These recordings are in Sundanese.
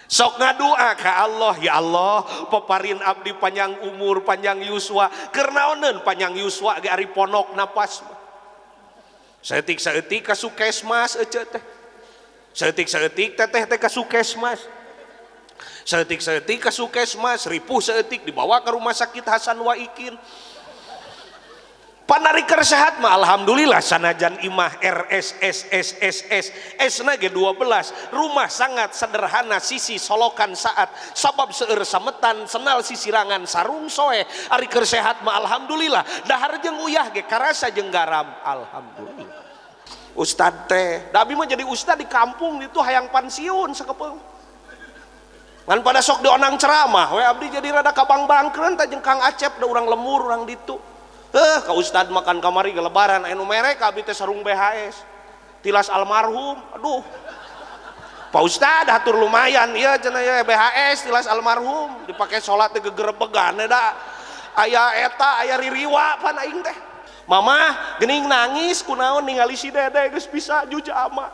Sok ngadua ka Allah, ya Allah, paparin abdi panjang umur, panjang yuswa. Keur naoneun panjang yuswa ge ari ponok napas. Saeutik-saeutik ka Sukesmas ece teh. Saeutik-saeutik teteh teh ka Sukesmas. Saeutik-saeutik ka Sukesmas, ripuh saeutik dibawa ke rumah sakit Hasan Waikin. Panari keur sehat mah alhamdulillah sanajan imah R S S S S S S na ge 12, rumah sangat sederhana sisi solokan saat sabab seueur sametan senal sisirangan sarung soe ari keur sehat mah alhamdulillah dahar jeung uyah ge karasa jeung garam alhamdulillah. Ustad teh da abi mah jadi ustad di kampung itu hayang pensiun sakepeung ngan pada sok dionang ceramah we abdi jadi rada kabang-bangkeun teh jeung Kang Acep da urang lemur urang ditu. Ka ustad makan kamari ge lebaran anu mere ka abdi teh sarung BHS tilas almarhum. Aduh Pak Ustad hatur lumayan ieu cenah ye BHS tilas almarhum dipake salat teh gegerebegan da aya eta aya ririwa pan aing teh. Mamah geuning nangis kunaon ningali si Dede geus bisa jujama.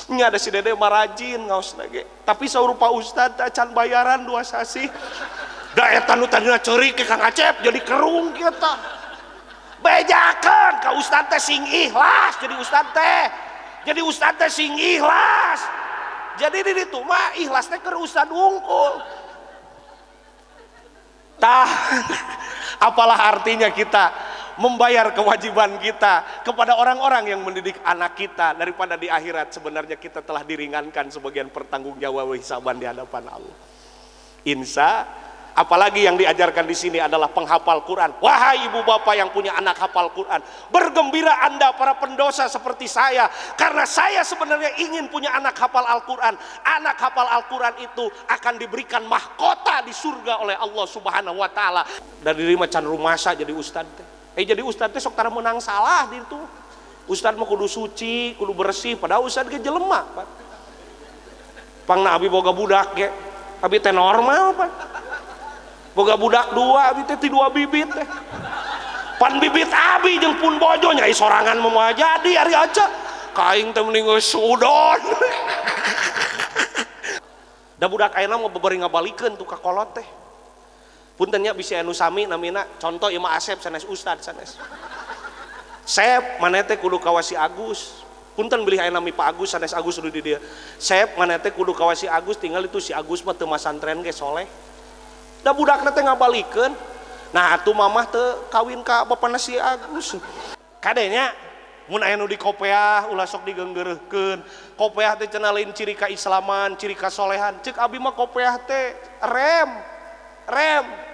Nya ada si Dede mah rajin ngaosna ge tapi saur Pak Ustad teh can bayaran 2 sasih. Da eta nu tadina ceurik ke Kang Acep jadi kerung kieu tah. Bejakeun ka ustad teh sing ikhlas jadi ustad teh. Jadi ustad teh sing ikhlas. Jadi di ditu mah ikhlas teh keur ustad wungkul. Tah apalah artinya kita membayar kewajiban kita kepada orang-orang yang mendidik anak kita daripada di akhirat sebenarnya kita telah diringankan sebagian pertanggungjawaban hisaban di hadapan Allah. Insya apalagi yang diajarkan di sini adalah penghafal Quran. Wahai ibu bapak yang punya anak hafal Quran, bergembira Anda para pendosa seperti saya, karena saya sebenarnya ingin punya anak hafal Al-Quran. Anak hafal Al-Quran itu akan diberikan mahkota di surga oleh Allah Subhanahu wa taala. Dari diri macan rumasa jadi ustad teh. Jadi ustad teh sok tara meunang salah di itu. Ustad mah kudu suci, kudu bersih, padahal ustad ge jelema, Pak. Pangna abi boga budak ge. Abi teh normal, Pak. Boga budak 2, abi teh ti 2 bibit teh. Pan bibit abi jeung pun bojo nya sorangan mah moal jadi ari aja. Ka aing teh mending geus sudon. Da budak ayeuna mah babari ngabalikeun tuh ka kolot teh. Punten nya bisi anu sami namina contoh ieu mah Asep sanes ustad sanes. Sep maneh teh kudu kawasi Agus. Punten bilih aya nami Pak Agus sanes Agus nu di dieu. Sep maneh teh kudu kawasi Agus tinggal itu si Agus mah teu masantren ge soleh. Da budakna teh ngabalikeun. Nah atuh mamah teu kawin ka bapana si Agus. Kadenya mun aya nu di kopeah ulah sok digeunggeureuhkeun. Kopeah teh cenah lain ciri kaislaman, ciri kasolehan. Ceuk abi mah kopeah teh rem. Rem.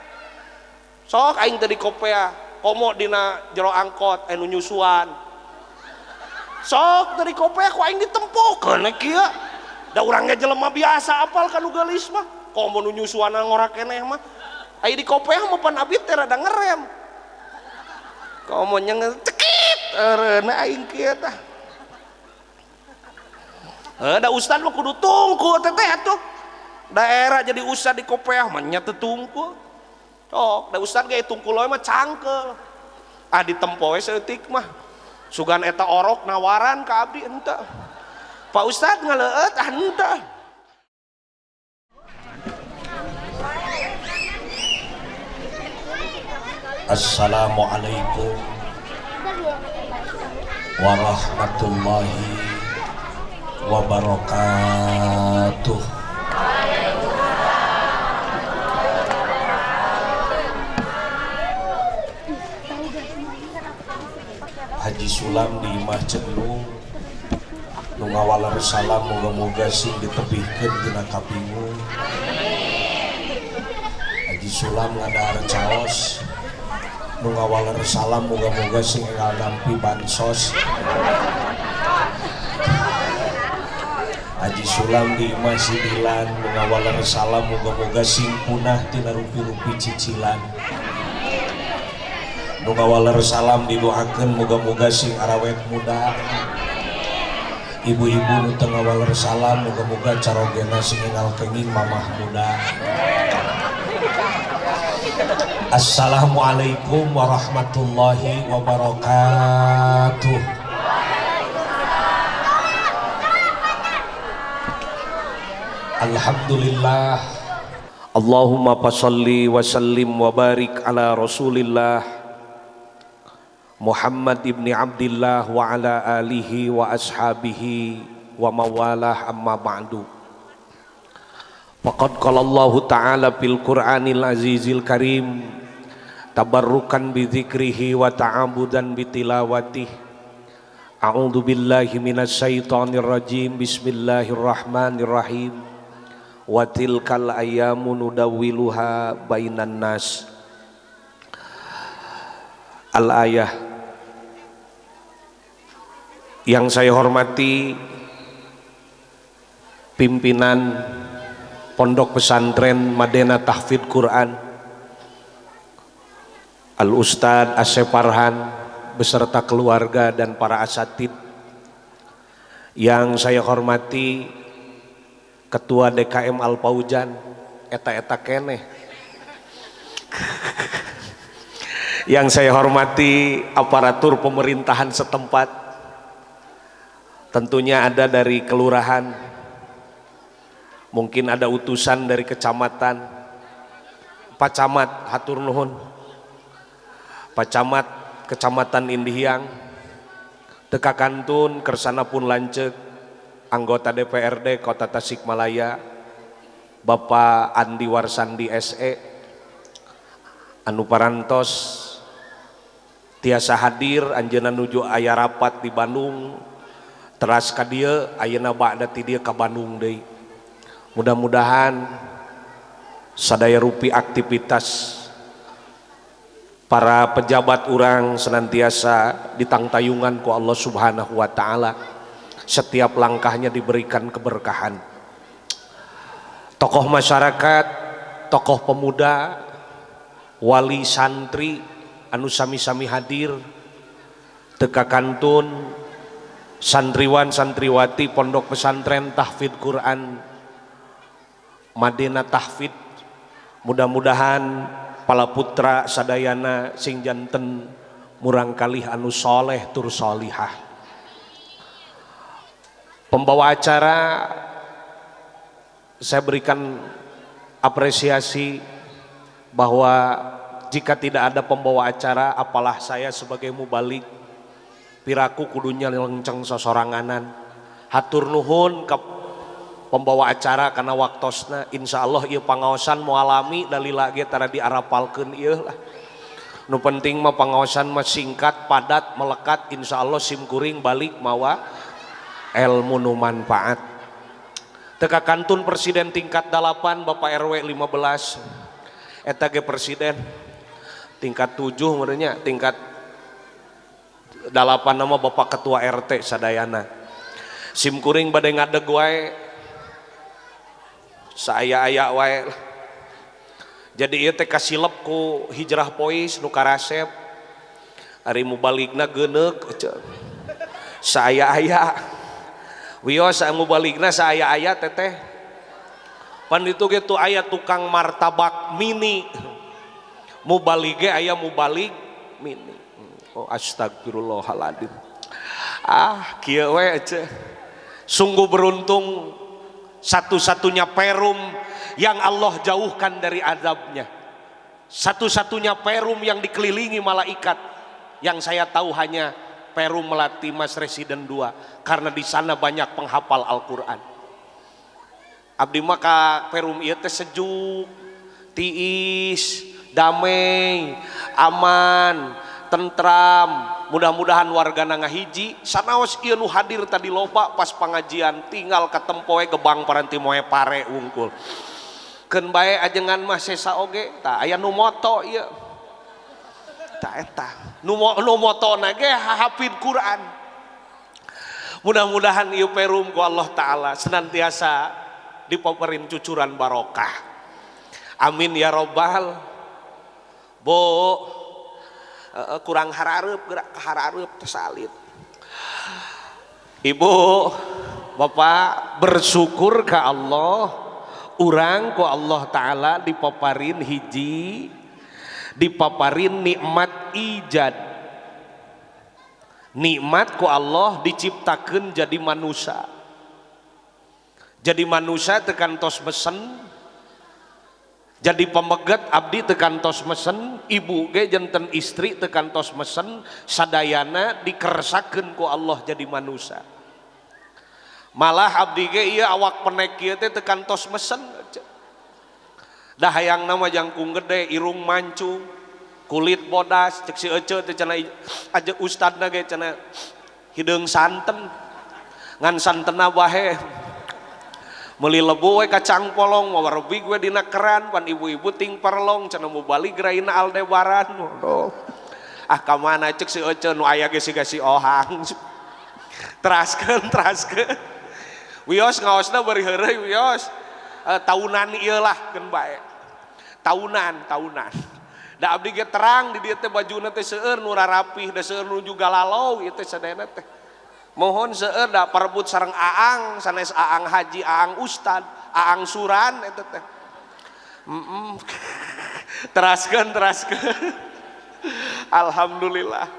Sok aing teh di kopeah, komo dina jero angkot anu nyusuan. Sok teh di kopeah ku aing ditempokeun kieu. Da urang ge jelema biasa apal ka nu geulis mah. Komo nu nyusuanna ngora keneh mah. Aya di kopeah mah pan abi teh rada ngerem. Komo nyeng cekit eureuna aing kieu tah. Heuh da ustad mah kudu tungku teh teh atuh. Daerah jadi ustad di kopeah mah nya teu tungku. Sok da ustad ge tungkul we mah cangkeul. Ah ditempo we saeutik mah. Sugan eta orok nawaran ka abdi henteu. Pak Ustad ngaleueut ah henteu. Assalamualaikum warahmatullahi wabarakatuh. Haji Sulam di Imah Cenung nu ngawaler salam moga-moga sing ditebihkeun tina kapingung. Haji Sulam ngadahar caos nu ngawaler salam moga-moga sing enggal nampi bansos. Haji Sulam di Imah Sidilan nu ngawaler salam moga-moga sing punah tina rupi-rupi cicilan. Nu ngawaler salam didoakeun moga-moga sing arawet muda. Ibu-ibu nu teu ngawaler salam moga-moga carogena sing enggal kenging mamah muda. Assalamualaikum warahmatullahi wabarakatuh. Alhamdulillah. Allahumma fashalli wa sallim wa barik ala Rasulillah Muhammad ibni Abdillah wa ala alihi wa ashabihi wa mawalah, amma ba'du. Faqad qala Allahu ta'ala fil Qur'anil azizil karim tabarrukan bi dzikrihi wa ta'abudan bi tilawatih. A'udzu billahi minasyaitonir rajim. Bismillahirrahmanirrahim. Wa tilkal ayyamu nudawiluha bainan nas. Al-ayah. Yang saya hormati pimpinan Pondok Pesantren Madena Tahfidz Quran Al Ustadz Asep Farhan beserta keluarga dan para asatid. Yang saya hormati Ketua DKM Al Paujan eta-eta keneh. Yang saya hormati aparatur pemerintahan setempat, tentunya ada dari kelurahan, mungkin ada utusan dari kecamatan. Pak Camat, hatur nuhun. Pak Camat Kecamatan Indihiang, teu kakantun kersana pun lanceuk anggota DPRD Kota Tasikmalaya Bapak Andi Warsandi SE anu parantos tiasa hadir. Anjeunna nuju aya rapat di Bandung, teras ka dieu, ayeuna ba'da ti dieu ka Bandung deui. Mudah-mudahan sadaya rupi aktivitas para pejabat urang senantiasa ditangtayungan ku Allah Subhanahu wa taala, setiap langkahnya diberikan keberkahan. Tokoh masyarakat, tokoh pemuda, wali santri anu sami-sami hadir, teu kakantun santriwan santriwati Pondok Pesantren Tahfidz Quran Madinah Tahfidz, mudah-mudahan pala putra sadayana sing janten murangkalih anu soleh tur solihah. Pembawa acara, saya berikan apresiasi bahwa jika tidak ada pembawa acara, apalah saya sebagai mubalig, piraku kudunya lenceng sosoranganan. Hatur nuhun ke pembawa acara karena waktosna. Insya Allah ieu pangaosan moal lami, dalila ge tara diarapalkeun ieu lah. Nu penting mah pangaosan mah singkat, padat, melekat. Insya Allah sim kuring balik mawa ilmu nu manfaat. Teu kakantun presiden tingkat 8, Bapak RW 15, eta ge presiden tingkat 7 merenya, tingkat 8 nama Bapak Ketua RT sadayana. Sim kuring bade ngadeg wae, saya aya wae lah. Jadi ieu teh kasilep ku Hijrah Pois nu karasep, ari mubaligna geuneuk saya aya wios, mubaligna saya aya teteh pan itu gitu. Aya tukang martabak mini, mubalig ge aya mubalig mini. Oh, astagfirullahaladzim. Ah, kieu we ece. Sungguh beruntung satu-satunya perum yang Allah jauhkan dari azabnya, satu-satunya perum yang dikelilingi malaikat, yang saya tahu hanya Perum Melati Mas Residen 2, karena di sana banyak penghafal Al-Quran. Abdi mah ka perum ieu teh sejuk, tiis, damai, aman, tentram. Mudah-mudahan warga ngahiji sanaos ieu nu hadir tadi loba. Pas pengajian tinggal katempo we gebang paranti moe pare wungkul, keun bae ajengan mah sesa oge. Tah, aya nu moto ieu, tah eta nu motona ge hafid Quran. Mudah-mudahan ieu perum ku Allah Ta'ala senantiasa dipaparin cucuran barokah, amin ya robbal. Bo, kurang harareup, gerak ke harareup tersalit. Ibu bapak, bersyukur ke Allah, urang ku Allah Ta'ala dipaparin hiji, dipaparin nikmat ijad, nikmat ku Allah diciptakan jadi manusia. Jadi manusia teu kantos mesen, jadi pameget abdi teu kantos mesen, ibu ge janten istri teu kantos mesen, sadayana dikersakeun ku Allah jadi manusia. Malah abdi ge ieu awak penek ieu teh teu kantos mesen. Dah hayangna mah jangkung gede, irung mancung, kulit bodas, cek si ece teh cenah aja ustadna ge cenah hideung santen. Ngan santenna bahe. Meuli lebu we kacang polong, mawa rebig we dina keran, pan ibu-ibu ting perlong cenah mau balik raina Aldebaran. Waduh. Ah ka mana cek si ece nu aya ge siga si Ohang. Teraskeun, teraskeun. Wios ngaosna bari heureuy wios. Tahunan ieu lah keun bae. Tahunan, tahunan. Da abdi ge terang di dieu teh bajuna teh seueur nu rarapih, da seueur nu juga lalau ieu teh sadayana teh. Mohon seueur da parebut sareng aang, sanes aang haji, aang ustad, aang suran eta teh. Teraskeun, teraskeun. Alhamdulillah.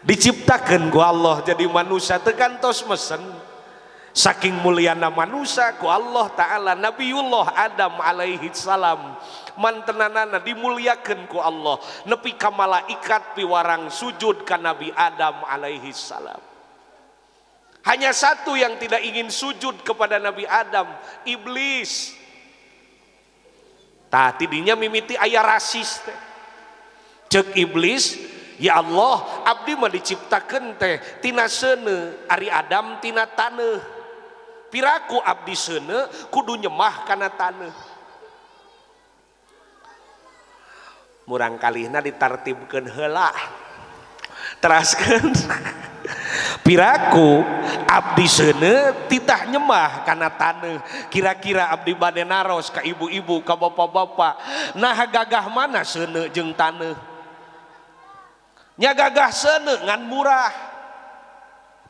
Diciptakeun ku Allah jadi manusia teu kantos mesen. Saking mulyana manusia ku Allah Ta'ala, Nabiullah Adam alaihi salam mantenanana dimuliakeun ku Allah nepi ka malaikat piwarang sujud ka Nabi Adam alaihi salam. Hanya satu yang tidak ingin sujud kepada Nabi Adam, iblis. Tah tidinya mimiti aya rasis teh. Cek iblis, ya Allah, abdi mah diciptakeun teh tina seuneu, ari Adam tina taneuh. Piraku abdi seuneu kudu nyemah kana taneuh. Murang kalihna ditartibkeun heula. Teraskeun. Piraku abdi seuneu titah nyemah kana taneuh. Kira-kira abdi bade naros ka ibu-ibu ka bapak-bapak, nah gagah mana seuneu jeung taneuh? Nya gagah seuneu ngan murah.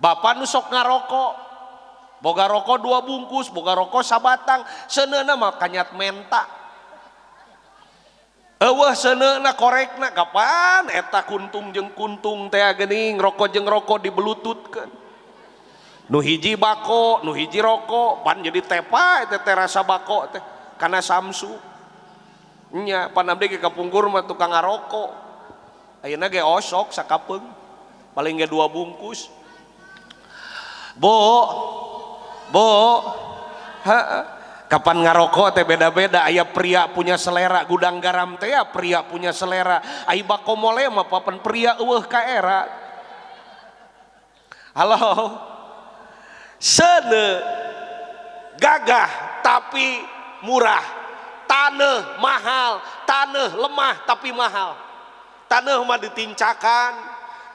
Bapak nu sok ngarokok, boga rokok 2 bungkus, boga rokok sabatang, seuneuna mah kanyat menta. Eueuh seuneuna korekna kapan eta kuntung jeung kuntung teh geuning, rokok jeung rokok dibelututkeun. Nu hiji bako, nu hiji rokok, pan jadi tepa eta teh rasa bako teh kana samsu. Nya pan abdi ge kapungkur mah tukang ngarokok. Ayeuna ge osok sakapeung, paling ge 2 bungkus. Bo, bo, ha, kapan ngarokok teh beda-beda. Aya pria punya selera gudang garam teh ya pria punya selera. Ai bako mole mah papan pria eueuh ka era. Halo. Seuneu gagah tapi murah, taneuh mahal, taneuh lemah tapi mahal. Taneuh mah ditincakan,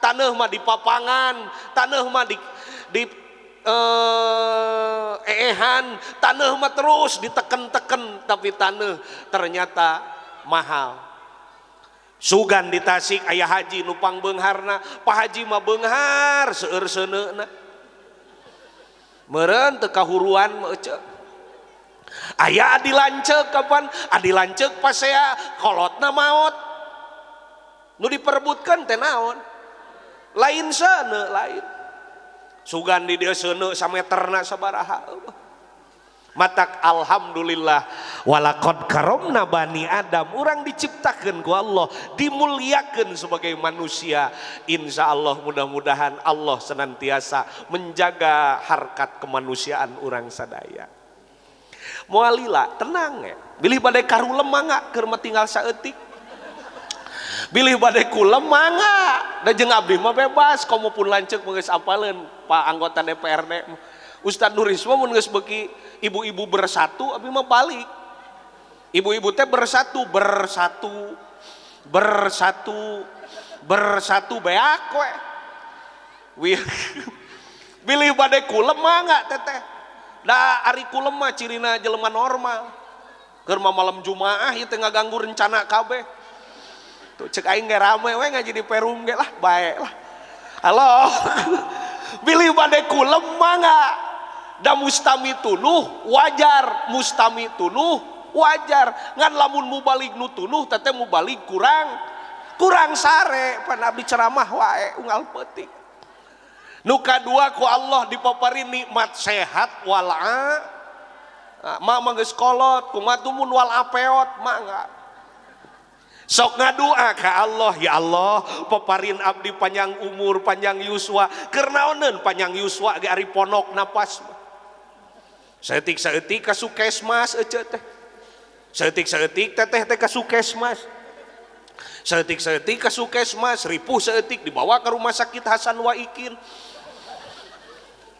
taneuh mah dipapangan, taneuh mah di eehan, taneuh mah terus diteken-teken, tapi taneuh ternyata mahal. Sugan di Tasik aya haji nupang beungharna, Pak Haji mah beunghar seueur seuneuna. Meureun teu kahuruan mah ece. Aya adi lanceuk kapan? Adi lanceuk pasea kolotna maot. Nu diperebutkan teh naon? Lain seuneu lain. Sugan di dieu seuneu sameterna sabaraha. Matak alhamdulillah walaqad karomna bani Adam, urang diciptakeun ku Allah, dimuliakeun sebagai manusia. Insya Allah mudah-mudahan Allah senantiasa menjaga harkat kemanusiaan urang sadaya. Moal lila, tenang ya. Bilih bade karulem mangga keur mah tinggal saeutik. Bilih bade kulem mangga, da jeung abdi mah bebas, komo pun lanceuk mah geus apaleun Pak anggota DPRD. Ustaz Nurisma mun geus beuki ibu-ibu bersatu abdi mah balik. Ibu-ibu teh bersatu, bersatu, bersatu, bersatu beak we. Wih. Bilih bade kulem mangga teteh. Da ari kulem mah cirina jelema normal. Keur mah malam Jumaah ieu teh ngaganggu rencana kabeh. Tuh cek aing ge rame we ngaji di Perum ge lah, bae lah. Halo. Bilih bade kulem mangga. Da mustami tunuh wajar, mustami tunuh wajar. Ngan lamun mubalig nu tunuh teteh mubalig kurang sare pan abdi ceramah wae unggal peuting. Nu kadua ku Allah dipaparin nikmat sehat wala. Mak mah geus kolot, kumaha tuh mun wal apeot, mangga. Sok ngadua ka Allah, ya Allah, paparin abdi panjang umur, panjang yuswa. Keur naoneun panjang yuswa ge ari ponok napas. Saeutik-saeutik ka sukesmas ece teh. Saeutik-saeutik teteh teh ka sukesmas. Saeutik-saeutik ka sukesmas, ripuh saeutik dibawa ke rumah sakit Hasan Waikin.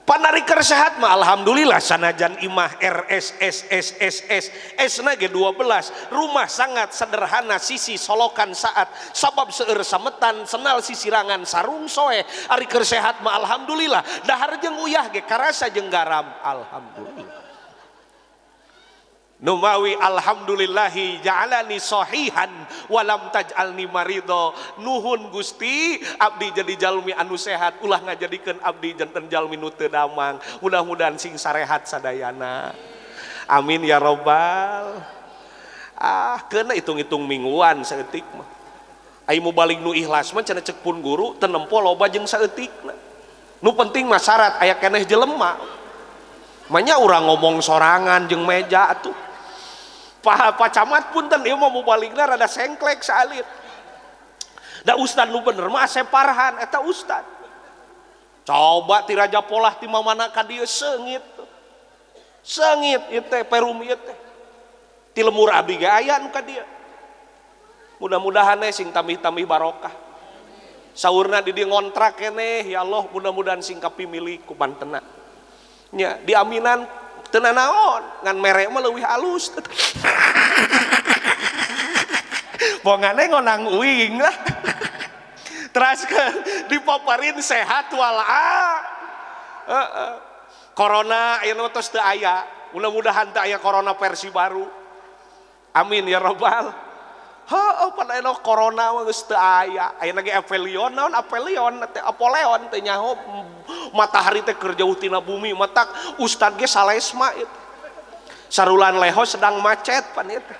Panari keur sehat mah alhamdulillah sanajan imah R S S S S S S na ge 12, rumah sangat sederhana sisi solokan saat sabab seueur sametan senal sisirangan sarung soeh ari keur sehat mah alhamdulillah dahar jeung uyah ge karasa jeung garam alhamdulillah. Numawi alhamdulillahi ja'alani sahihan walam taj'alni marido. Nuhun Gusti abdi jadi jalmi anu sehat ulah ngajadikeun abdi janten jalmi nu teu damang. Mudah-mudahan sing sarehat sadayana. Amin ya robbal. Ah keuna hitung-hitung mingguan saeutik mah. Ai mubalig nu ikhlas mah cenah ceuk pun guru teu nempo loba jeung saeutikna. Nu penting mah syarat aya keneh jelema. Manya urang ngomong sorangan jeung meja atuh. Pak Camat punten ieu mah mubaligna rada sengklek saalit. Da ustad nu bener mah Asep Parhan eta ustad. Coba ti Raja Polah ti mamana ka dieu seungit. Seungit ieu teh perum ieu teh. Ti lemur abdi ge aya nu ka dieu. Mudah-mudahan we sing tambih-tambih barokah. Saurna di dieu ngontrak keneh ya Allah mudah-mudahan sing kapimilik ku bantena. Nya diaminan teu nanaon ngan mere mah leuwih alus. Bongane ngonang uing lah. Teraskeun dipaparin sehat wala. Heeh. Corona ayeuna tos teu aya. Mudah-mudahan teu aya corona versi baru. Amin ya robbal. Heuh pan ayeuna corona mah geus teu aya. Ayeuna ge Aphelion naon Aphelion teh Apoleon teh nyaho matahari teh keur jauh tina bumi matak ustad ge salesma ieu. Sarulan leho sedang macet pan ieu teh.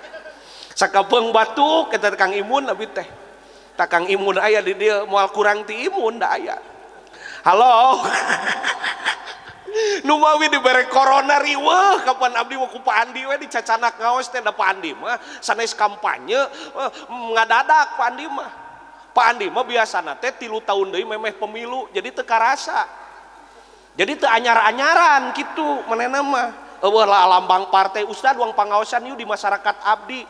Sakapeung batuk eta Kang Imun abi teh. Tak Kang Imun aya di dieu moal kurang ti imun da aya. Halo. Nu mawi dibere corona riweuh kapan abdi mah ku Pak Andi we dicacanak ngaos teh da Pak Andi mah sanes kampanye ngadadak Pak Andi mah. Pak Andi mah biasana teh 3 tahun deui memeh pemilu jadi teu karasa. Jadi teu anyar-anyaran kitu manehna mah. Eueuh lah lambang partai ustad uang pangaosan yeuh di masyarakat abdi.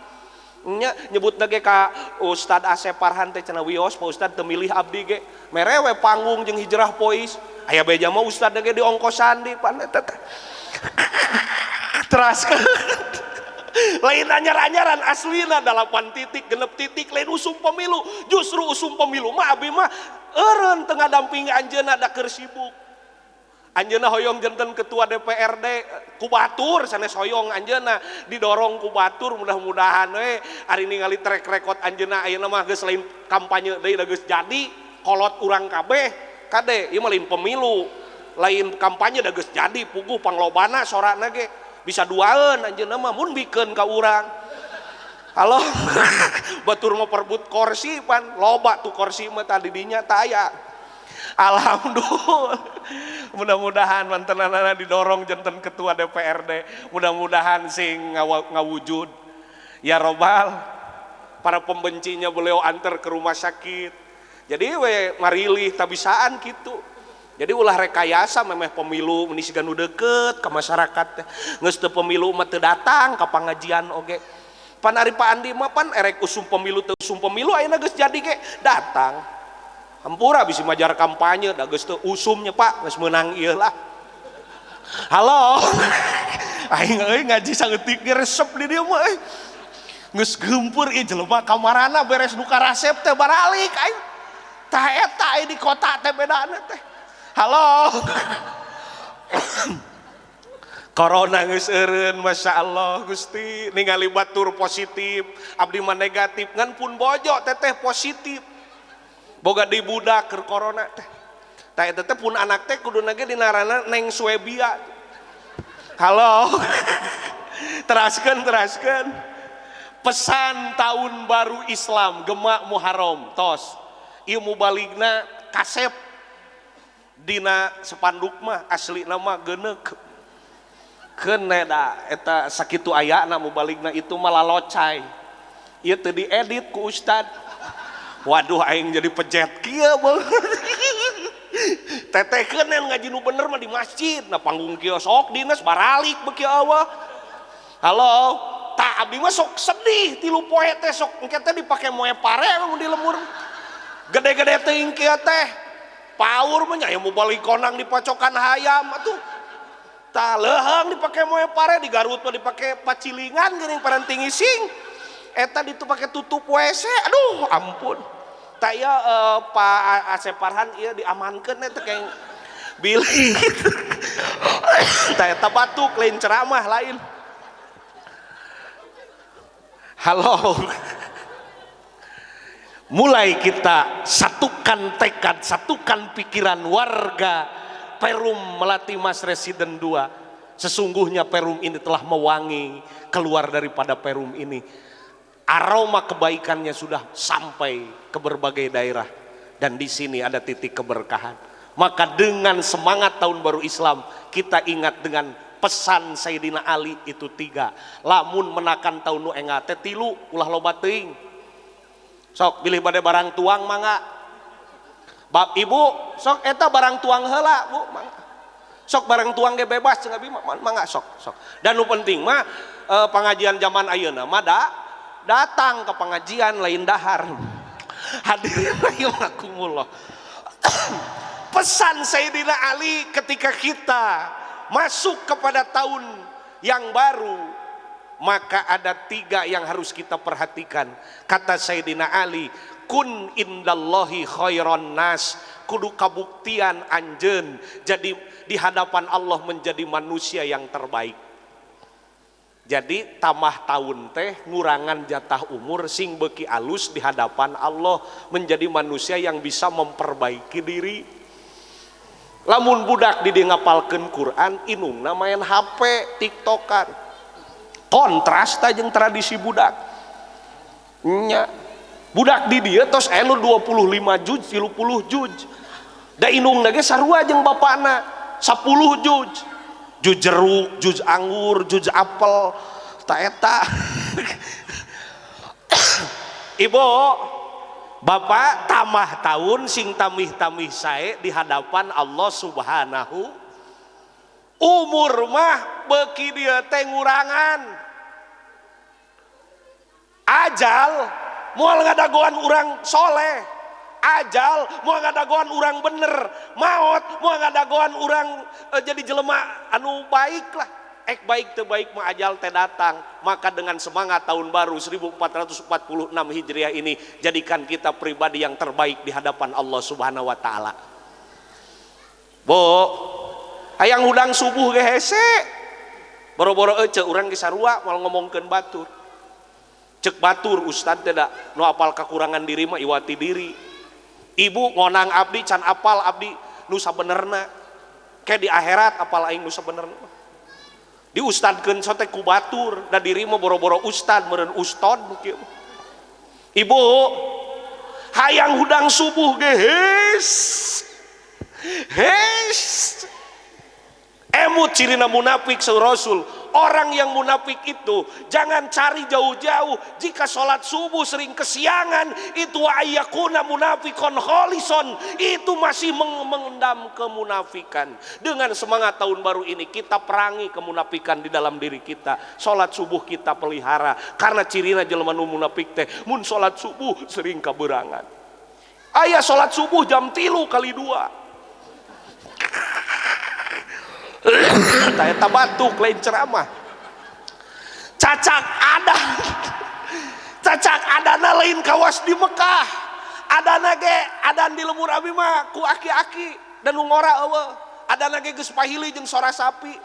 Nya nyebutna ge ka Ustad Asep Parhan teh cenah wios Pak Ustad teu milih abdi ge. Mere we panggung jeung hijrah pois. Aya beja mah ustad ge diongkosan di pan eta teh. Teraskeun. Lain anyar-anyaran aslina 8 titik 6 titik lain usum pemilu. Justru usum pemilu mah abi mah eureun teu ngadampingi anjeunna da keur sibuk. Anjeunna hoyong janten ketua DPRD ku batur sanes hoyong anjeunna didorong ku batur mudah-mudahan we ari ningali track record anjeunna ayeuna mah geus lain kampanye deui da geus jadi kolot urang kabeh kade ieu mah lain pemilu lain kampanye da geus jadi puguh panglobana sorana ge bisa duaeun anjeunna mah mun bikeun ka urang. Halo. Batur mah perebut kursi pan loba tuh kursi mah tadi dinya teu aya. Alhamdulillah. Mudah-mudahan mantenanana didorong janten ketua DPRD. Mudah-mudahan sing ngawujud. Ya robbal. Para pembencinya beliau antar ke rumah sakit. Jadi we marilih tabisaan gitu. Jadi ulah rekayasa memeh pemilu meni siga nu deukeut ka masyarakat teh. Geus teu pemilu mah teu datang ka pangajian oge. Pan ari Pak Andi mah pan erek usum pemilu teu usum pemilu ayeuna geus jadi ge datang. Hampura bisi majar kampanye da geus teu usumnya Pak geus meunang ieu lah. Halo. Aing euy ngaji saeutik ge resep di dieu mah euy. Geus geumpeur ieu jelema kamarana beres nu karasep teh baralik aing. Tah eta di kota teh bedana teh. Halo. Corona geus eureun masyaallah Gusti ningali batur positif abdi mah negatif ngan pun bojo teteh positif. Boga di budak keur corona teh. Tah eta teh pun anak teh kuduna ge dinarana Neng Swebia. Halo. Teraskeun teraskeun. Pesan tahun baru Islam Gema Muharram tos. Ieu mubaligna kasep dina sepanduk mah aslina mah geuneuk. Keun da eta sakitu ayana mubaligna itu malah locai. Ieu teu diedit ku ustad. Waduh aing jadi pejet kieu beuh. Teteh keun ngaji nu bener mah di masjid. Nah panggung kieu sok dinas baralik beuki eueuh. Halo, tak abdi mah sok sedih tilu poe teh sok engke teh dipake moe pare mun di lemur. Gede-gede teuing kieu teh. Paur mah nya aya mubalig konang dipacokan hayam atuh. Tah leuheung dipake moe pare di Garut mah dipake pacilingan geuning paranting ising. Eta ditu pake tutup WC. Aduh ampun. Tah ieu Pak Asep Farhan ieu diamankeun eta keng bilih. Tah eta batuk lain ceramah lain. Halo. Mulai kita satukan tekad, satukan pikiran warga Perum Melati Mas Residen 2. Sesungguhnya Perum ini telah mewangi keluar daripada Perum ini. Aroma kebaikannya sudah sampai ke berbagai daerah dan di sini ada titik keberkahan. Maka dengan semangat tahun baru Islam kita ingat dengan pesan Sayyidina Ali itu 3. Lamun menakan tahun nu engal teh 3 ulah loba teuing. Sok bilih bade barang tuang mangga. Bab ibu sok eta barang tuang heula bu mangga. Sok barang tuang ge bebas cenah abi mangga sok sok. Dan nu penting mah pengajian zaman ayeuna mah datang ke pengajian lain dahar. Hadirin rahimakumullah. Pesan Sayyidina Ali ketika kita masuk kepada tahun yang baru, maka ada 3 yang harus kita perhatikan. Kata Sayyidina Ali, kun indallahi khairon nas, kudu kabuktian anjeun jadi di hadapan Allah menjadi manusia yang terbaik. Jadi tambah tahun teh ngurangan jatah umur sing beuki alus di hadapan Allah, menjadi manusia yang bisa memperbaiki diri. Lamun budak di dieu ngapalkeun Quran, inungna main HP, TikTokan. Kontras ta jeung tradisi budak. Nya. Budak di dieu tos anu 25 juj, 30 juj. Da inungna ge sarua jeung bapana 10 juj. Juj jeruk, juj anggur, juj apel, ta eta. Ibu, bapak tambah tahun sing tamih-tamih sae di hadapan Allah Subhanahu. Umur mah beuki dieu teh ngurangan. Ajal moal ngadagoan urang soleh. Ajal moal ngadagoan urang bener. Maot moal ngadagoan urang jadi jelema anu baik lah. Ek baik teu baik mah ajal teh datang. Maka dengan semangat tahun baru 1446 Hijriah ini, jadikan kita pribadi yang terbaik di hadapan Allah Subhanahu wa taala. Bu, hayang hudang subuh ge hese. Boro-boro ece urang ge sarua moal ngomongkeun batur. Cek batur ustad teh da nu apal kakurangan diri mah iwati diri. Ibu ngonang abdi can apal abdi nu sabenerna. Ke di akhirat apal aing nu sabenerna. Diustadkeun sote ku batur da diri mah boro-boro ustad meureun ustod kieu. Ibu hayang hudang subuh ge hes. Hes. Emut cirina munafik saur Rasul. Orang yang munafik itu jangan cari jauh-jauh. Jika sholat subuh sering kesiangan, itu ayyakuna munafikon kholison, itu masih mengendam kemunafikan. Dengan semangat tahun baru ini kita perangi kemunafikan di dalam diri kita. Sholat subuh kita pelihara, karena cirina jelema nu munafik teh mun sholat subuh sering kaberangan. Aya sholat subuh jam 3 kali 2. Eta batuk lain ceramah. Cacak ada, cacak adana lain kawas di Mekah. Adana ge adan di lemur abi mah ku aki-aki dan nu ngora eueuh. Adana ge geus pahili jeung sora sapi.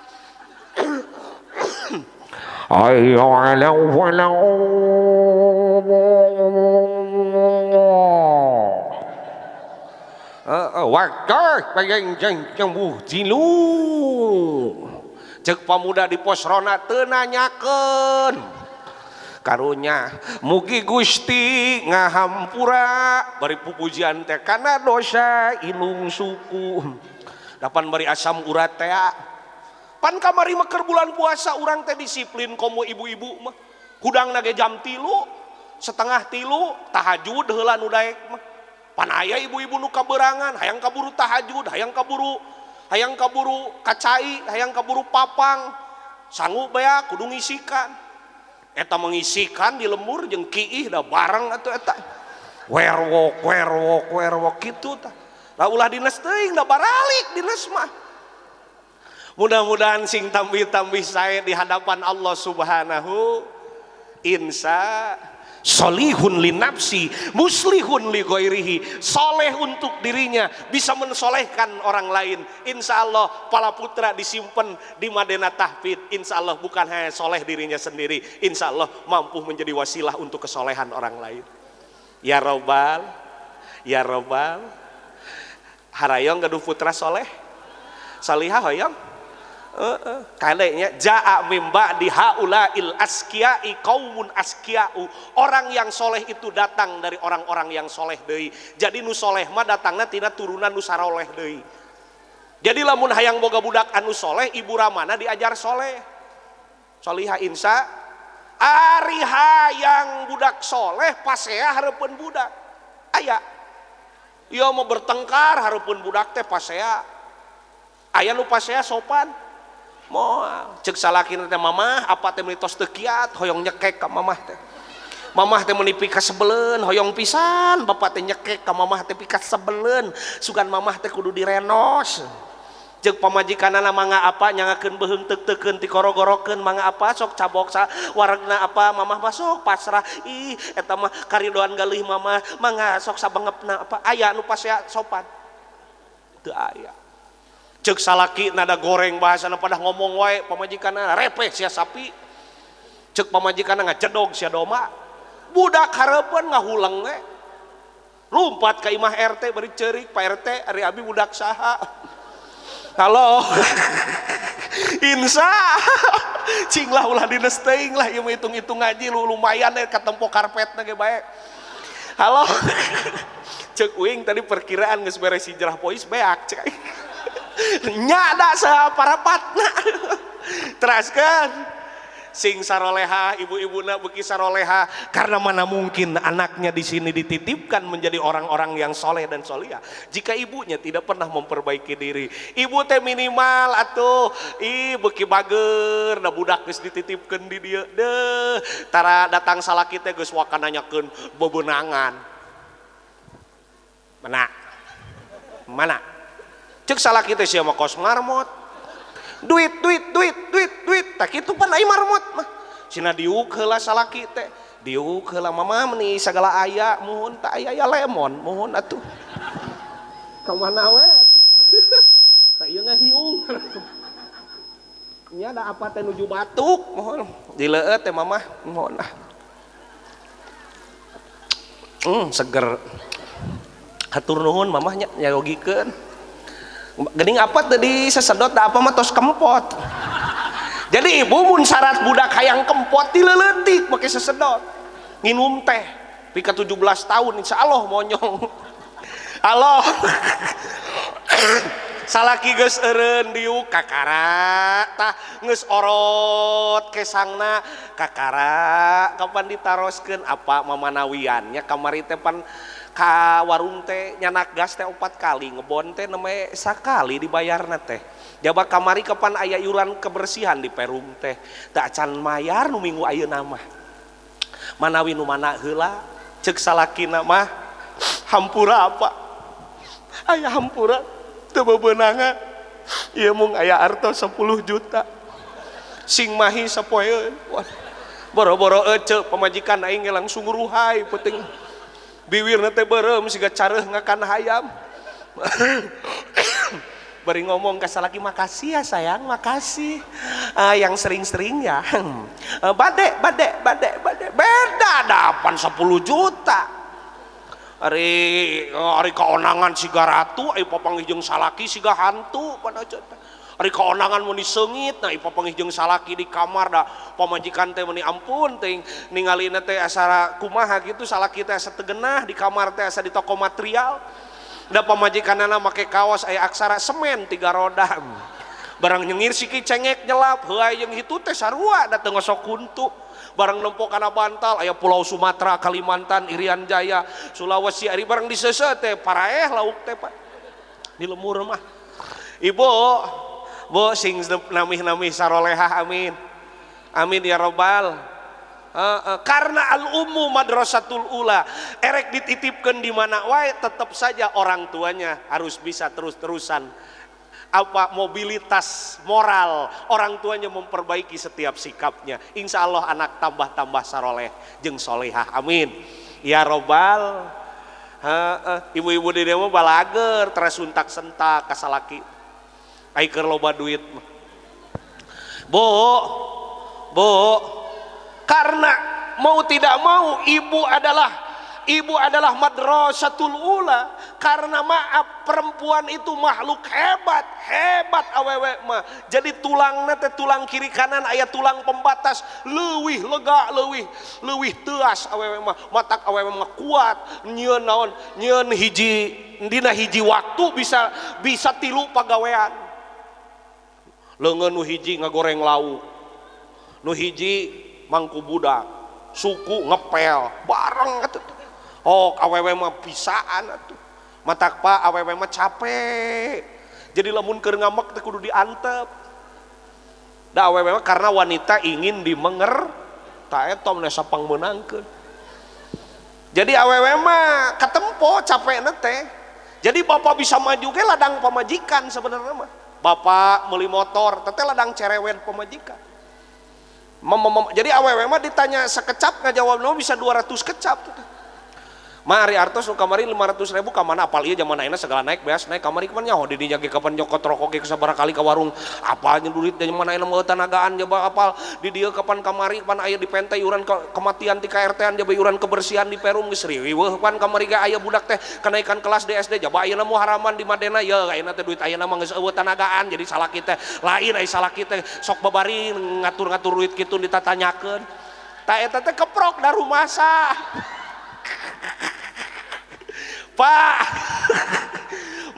Ayo ala wala. Waktu pengen jeng jilu cek pemuda di pos rona teu nanyakeun karunya mugi Gusti ngahampura bari pupujian teh kana dosa ilung suku dapan bari asam urat teh Pan kamari mah keur bulan puasa urang teh disiplin komo ibu-ibu mah. Hudangna ge jam 3, 2:30 tahajud heula nu daek mah. Pan aya ibu-ibu nu kaberangan, hayang kaburu tahajud, hayang kaburu kacai, hayang kaburu papang. Sanggup beak kudu ngisikan. Eta mengisikan di lembur jeung kiih da bareng atuh eta. Werwok werwok werwok kitu tah. Lah ulah dinas teuing da baralik dinas mah. Mudah-mudahan sing tambih-tambih sae di hadapan Allah Subhanahu insya solihun li nafsi muslihun li ghairihi, soleh untuk dirinya bisa mensolehkan orang lain. Insya Allah pala putra disimpan di Madinah Tahfidz, insya Allah bukan hanya soleh dirinya sendiri, insya Allah mampu menjadi wasilah untuk kesolehan orang lain. Ya robbal, ya robbal, harayong gaduh putra soleh salihah hoyong. Kadeknya jaa mim ba'di haulail askiyai qaumun askiyau. Orang yang soleh itu datang dari orang-orang yang soleh deui. Jadi nu soleh mah datangna tina turunan nu saroleh deui. Jadi lamun hayang boga budak anu soleh, ibu ramana diajar soleh. Solihah insya ari hayang budak soleh pasea hareupeun budak. Aya. Ieu mah bertengkar hareupeun budak teh pasea. Aya nu pasea sopan. Moal cek salakina teh mamah apa teh meuni tos teu kiat hoyong nyekek ka mamah teh. Mamah teh meuni pikasebeleun hoyong pisan bapak teh nyekek ka mamah teh pikasebeleun sugan mamah teh kudu direnos. Cek pamajikanana mangga apa nyangakeun beuheung teuk-teukeun tikorogorokeun mangga apa sok cabok sa waregna apa mamah mah sok pasrah ih eta mah karidoan galih mamah mangga sok sabengepna apa aya nu pasea sopan. Teu aya. Cek salaki nada goreng bahasana pada ngomong wae pamajikanna repeh sia sapi. Cek pamajikanna ngajedog sia domba. Budak hareupeun ngahuleng we. Lumpat ka imah RT bari ceurik, Pak RT ari abi budak saha. Halo. Insya cing lah ulah dines teuing lah ieu mah hitung-hitung ngaji lu lumayan deh katempo karpetna ge bae. Halo. Cek uing tadi perkiraan geus beres hijrah pois beak cek aing. Nya da saparapatna. Teraskeun sing saroleha ibu-ibuna beuki saroleha karena mana mungkin anaknya di sini dititipkan menjadi orang-orang yang soleh dan solihah jika ibunya tidak pernah memperbaiki diri. Ibu teh minimal atuh ih beuki bager da budak geus dititipkeun di dieu deuh tara datang salaki teh geus waka nanyakeun bebenangan. Mana? Mana? Cek salaki teh sia mah kos marmot. Duit duit duit duit duit tak kitu pan ai marmot mah. Sina diuk heula salaki teh. Diuk heula mama meuni sagala aya muhun tak aya ya lemon muhun atuh. Ka mana we? Tak ieu ngahiung. Nya da apa teh nuju batuk muhun. Dileueut teh mamah muhun ah. Seger. Hatur nuhun mamah nya nyayogikeun. Gening apa tadi sesedot da apa mah tos kempot. Jadi ibu mun syarat budak hayang kempot dileuletik make sesedot. Nginum teh pika 17 tahun insyaallah monyong. Halo. Salaki geus eureun diuk kakara tah geus orot kesangna kakara kapan ditaroskeun apa mamanawian nya kamari teh pan ka warung teh nyanak gas teh 4 kali ngebon teh neme sakali dibayarna teh. Jaba kamari kapan aya iuran kebersihan di perum teh teu acan mayar nu minggu ayeuna mah. Manawi nu mana heula ceuk salakina mah hampura apa? Aya hampura teu bebenangan. Ieu mung aya artos 10 juta. Sing mahi sapoeun. Boro-boro ece pamajikan aing ge langsung ruhai penting. Biwirna teh beureum siga careuh ngakan hayam. Bari ngomong ka salaki makasih ya sayang, makasih. Yang sering-sering ya. Bade bade bade bade. Beda dapan 10 juta. Ari ari kaonangan siga ratu, ari papanggih jeung salaki siga hantu pada teh. Ari kaonangan meuni seungit, nah papanggih jeung salaki di kamar da pamajikan teh meuni ampun teuing ningalina teh asa kumaha kitu salaki teh asa teu geunah di kamar teh asa di toko material. Da pamajikanana make kaos aya aksara semen 3 roda. Barang nyengir siki cengek nyelap, heuay jeung hitu teh sarua da teu ngosok huntu. Barang nempo kana bantal aya Pulau Sumatera, Kalimantan, Irian Jaya, Sulawesi, ari barang diseuseuh teh paraeh lauk teh Pak. Di lemur mah. Ibu, Bu sing namih-namih sarolehah, amin. Amin ya robbal. Karena al ummu madrasatul ula, erek dititipkan di mana wae tetap saja orang tuanya harus bisa terus-terusan apa mobilitas moral, orang tuanya memperbaiki setiap sikapnya, insya Allah anak tambah-tambah saroleh jeung solehah, amin ya robbal. Ibu-ibu di demo balager tersuntak sentak kasalaki ai keur loba duit mah. Bu, bu, karena mau tidak mau ibu adalah madrasatul ula. Karena maaf, perempuan itu makhluk hebat, hebat awewe mah. Jadi tulangna teh tulang kiri kanan aya tulang pembatas, leuwih lega, leuwih leuwih teuas awewe mah. Matak awewe mah kuat, nyieun naon, nyieun hiji dina hiji waktu bisa bisa tilu pagawean. Leungeun nu hiji ngagoreng lauk, nu hiji mangku budak, suku ngepel bareng atuh. Oh, awewe mah bisaan atuh. Matak Pak, awewe mah capek. Jadi lamun keur ngambek teh kudu diantep. Da awewe mah karena wanita ingin dimenger, ta eta mah sapang meunangkeun. Jadi awewe mah katempo capekna teh. Jadi bapak bisa maju ge ladang pamajikan sebenarnya mah. Bapak meuli motor, teh ladang cerewet pamajikan. Jadi awewe mah ditanya sekecap ngajawabna bisa 200 kecap. Ma, ari artos nu kamari 500 ribu ka mana? Apal ieu zaman ayeuna segala naik, beas naik kamari kapan nyaho di dinya ge kapan nyokot rokok ge sabaraha kali ka warung, apalnya duit zaman ayeuna mah tanagaan jaba apal di dieu kapan kamari pan aya di pente iuran kematian ti KRT-an, jaba iuran kebersihan di Perum geus riweuh, pan kamari ge aya budak teh kenaikan kelas di SD, jaba ayeuna muharaman di Madena ye ayeuna teh duit ayeuna mah geus eueuh tanagaan. Jadi salaki teh lain, ai salaki teh sok babari ngatur-ngatur duit kitu ditatanyakeun ta eta teh keprok da rumasa Pak.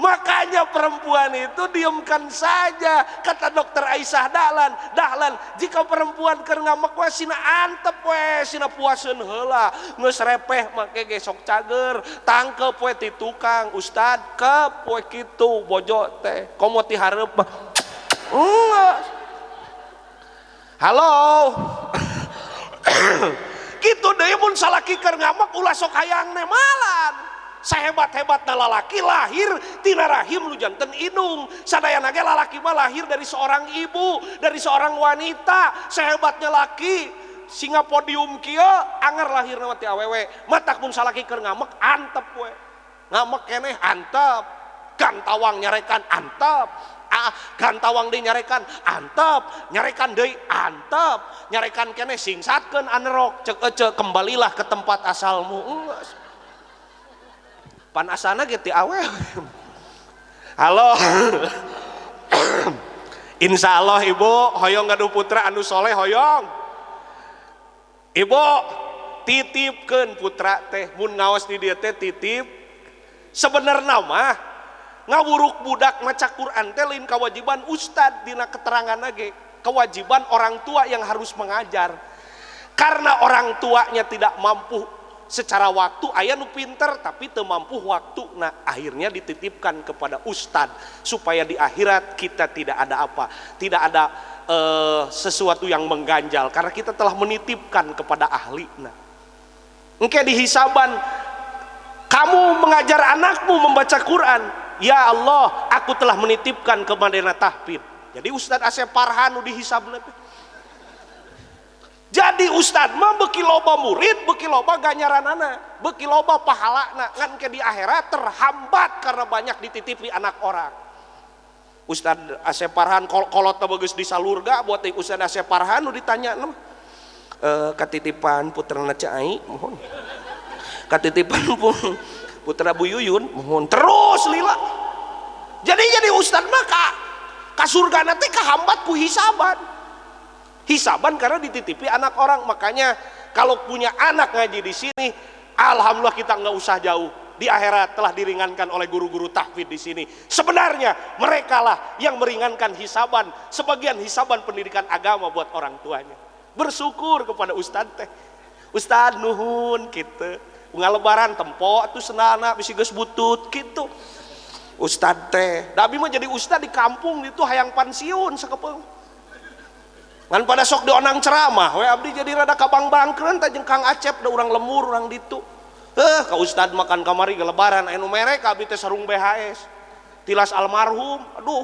Makanya perempuan itu diamkan saja. Kata dokter Aisyah Dahlan, Dahlan, jika perempuan keur ngambek we sina antep we, sina puaseun heula. Geus repeh make ge sok cager, tangkep we ti tukang, ustad kep we kitu bojo teh. Komo ti hareup mah. Enggak. Halo. Kitu deui mun salaki keur ngambek ulah sok hayang nemalan. Sahebat-hebatna lalaki lahir tina rahim nu janten indung, sadayana ge lalaki mah lahir dari seorang ibu, dari seorang wanita. Sehebatnya laki singa podium kieu anger lahir mah ti awewe. Matak mun salaki keur ngambek antep we, ngambek keneh antep, gantawang nyarekan antep, ah, gantawang deui nyarekan antep, nyarekan deui antep, nyarekan keneh singsatkeun anerok, cek ece kembalilah ke tempat asalmu. Enggak, pan asana ge ti awewe. Halo. Insya Allah ibu hoyong gaduh putra anu soleh, hoyong ibu titipkeun putra teh mun ngaos di dieu teh titip. Sebenarnya mah ngawuruk budak maca Quran teh lain kewajiban ustad, dina keterangan ge kewajiban orang tua yang harus mengajar karena orang tuanya tidak mampu secara waktu. Aya nu pinter tapi teu mampu waktu, nah akhirnya dititipkan kepada ustad supaya di akhirat kita tidak ada apa, tidak ada sesuatu yang mengganjal karena kita telah menitipkan kepada ahli. Nah, engke dihisaban, kamu mengajar anakmu membaca Quran, ya Allah aku telah menitipkan kepada tahfidz. Jadi Ustad Asep Farhan nu dihisabna. Jadi ustad mah beuki loba murid, beuki loba ganjaranana, beuki loba pahalana, ngan ke di akhirat terhambat karena banyak dititipi anak orang. Ustad Asep Farhan kolot teh bagus di salurga buat Ustad Asep Farhan nu ditanya mah katitipan putrana Cai mohon, katitipan pun putra Bu Yuyun mohon, terus lila. Jadi ustad mah ka surga nanti kahambat ku hisaban hisaban karena dititipi anak orang. Makanya kalau punya anak ngaji di sini, alhamdulillah kita nggak usah jauh. Di akhirat telah diringankan oleh guru-guru tahfidz di sini. Sebenarnya merekalah yang meringankan hisaban, sebagian hisaban pendidikan agama buat orang tuanya. Bersyukur kepada ustad teh. Ustad nuhun gitu. Unggal lebaran tempo atuh sendalna bisi geus butut gitu. Ustad teh, da abi mah jadi ustad di kampung itu hayang pensiun sakepeung. Ngan pada sok dionang ceramah we abdi jadi rada kabang-bangkeun teh jeung Kang Acep da urang lemur urang ditu. Ka ustad makan kamari ge lebaran anu mere ka abdi teh sarung BHS. Tilas almarhum, aduh.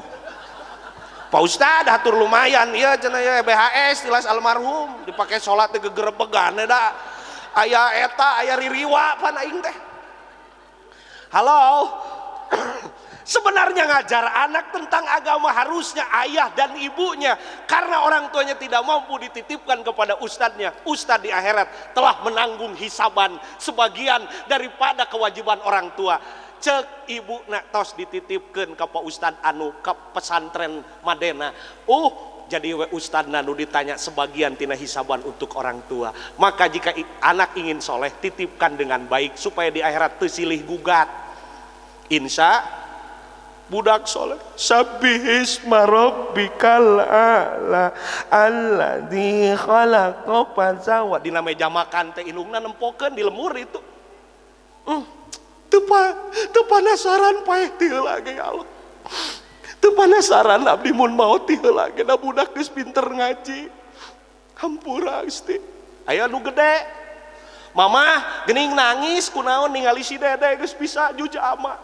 Pak Ustad hatur lumayan ieu cenah ye BHS tilas almarhum dipake salat teh gegerebegan da. Aya eta aya ririwa pan aing teh. Halo. Sebenarnya ngajar anak tentang agama harusnya ayah dan ibunya, karena orang tuanya tidak mampu dititipkan kepada ustadznya. Ustadz di akhirat telah menanggung hisaban sebagian daripada kewajiban orang tua. Cek ibu nak tos dititipkan ke Pak Ustadz anu ke pesantren Madena. Jadi we ustadz nu ditanya sebagian tina hisaban untuk orang tua. Maka jika anak ingin soleh, titipkan dengan baik supaya di akhirat teu silih gugat. Insya budak soleh. Sabbihisma rabbikal a'la alladzi khalaqa fasawwa. Dina meja makan teh indungna nempokeun di lemur itu. Teu panasaran paeh ti heula ge ya Allah. Teu panasaran abdi mun maot ti heula ge da budak geus pinter ngaji. Hampura Gusti. Aya nu gede. Mamah geuning nangis kunaon ningali si Dede geus bisa jujama.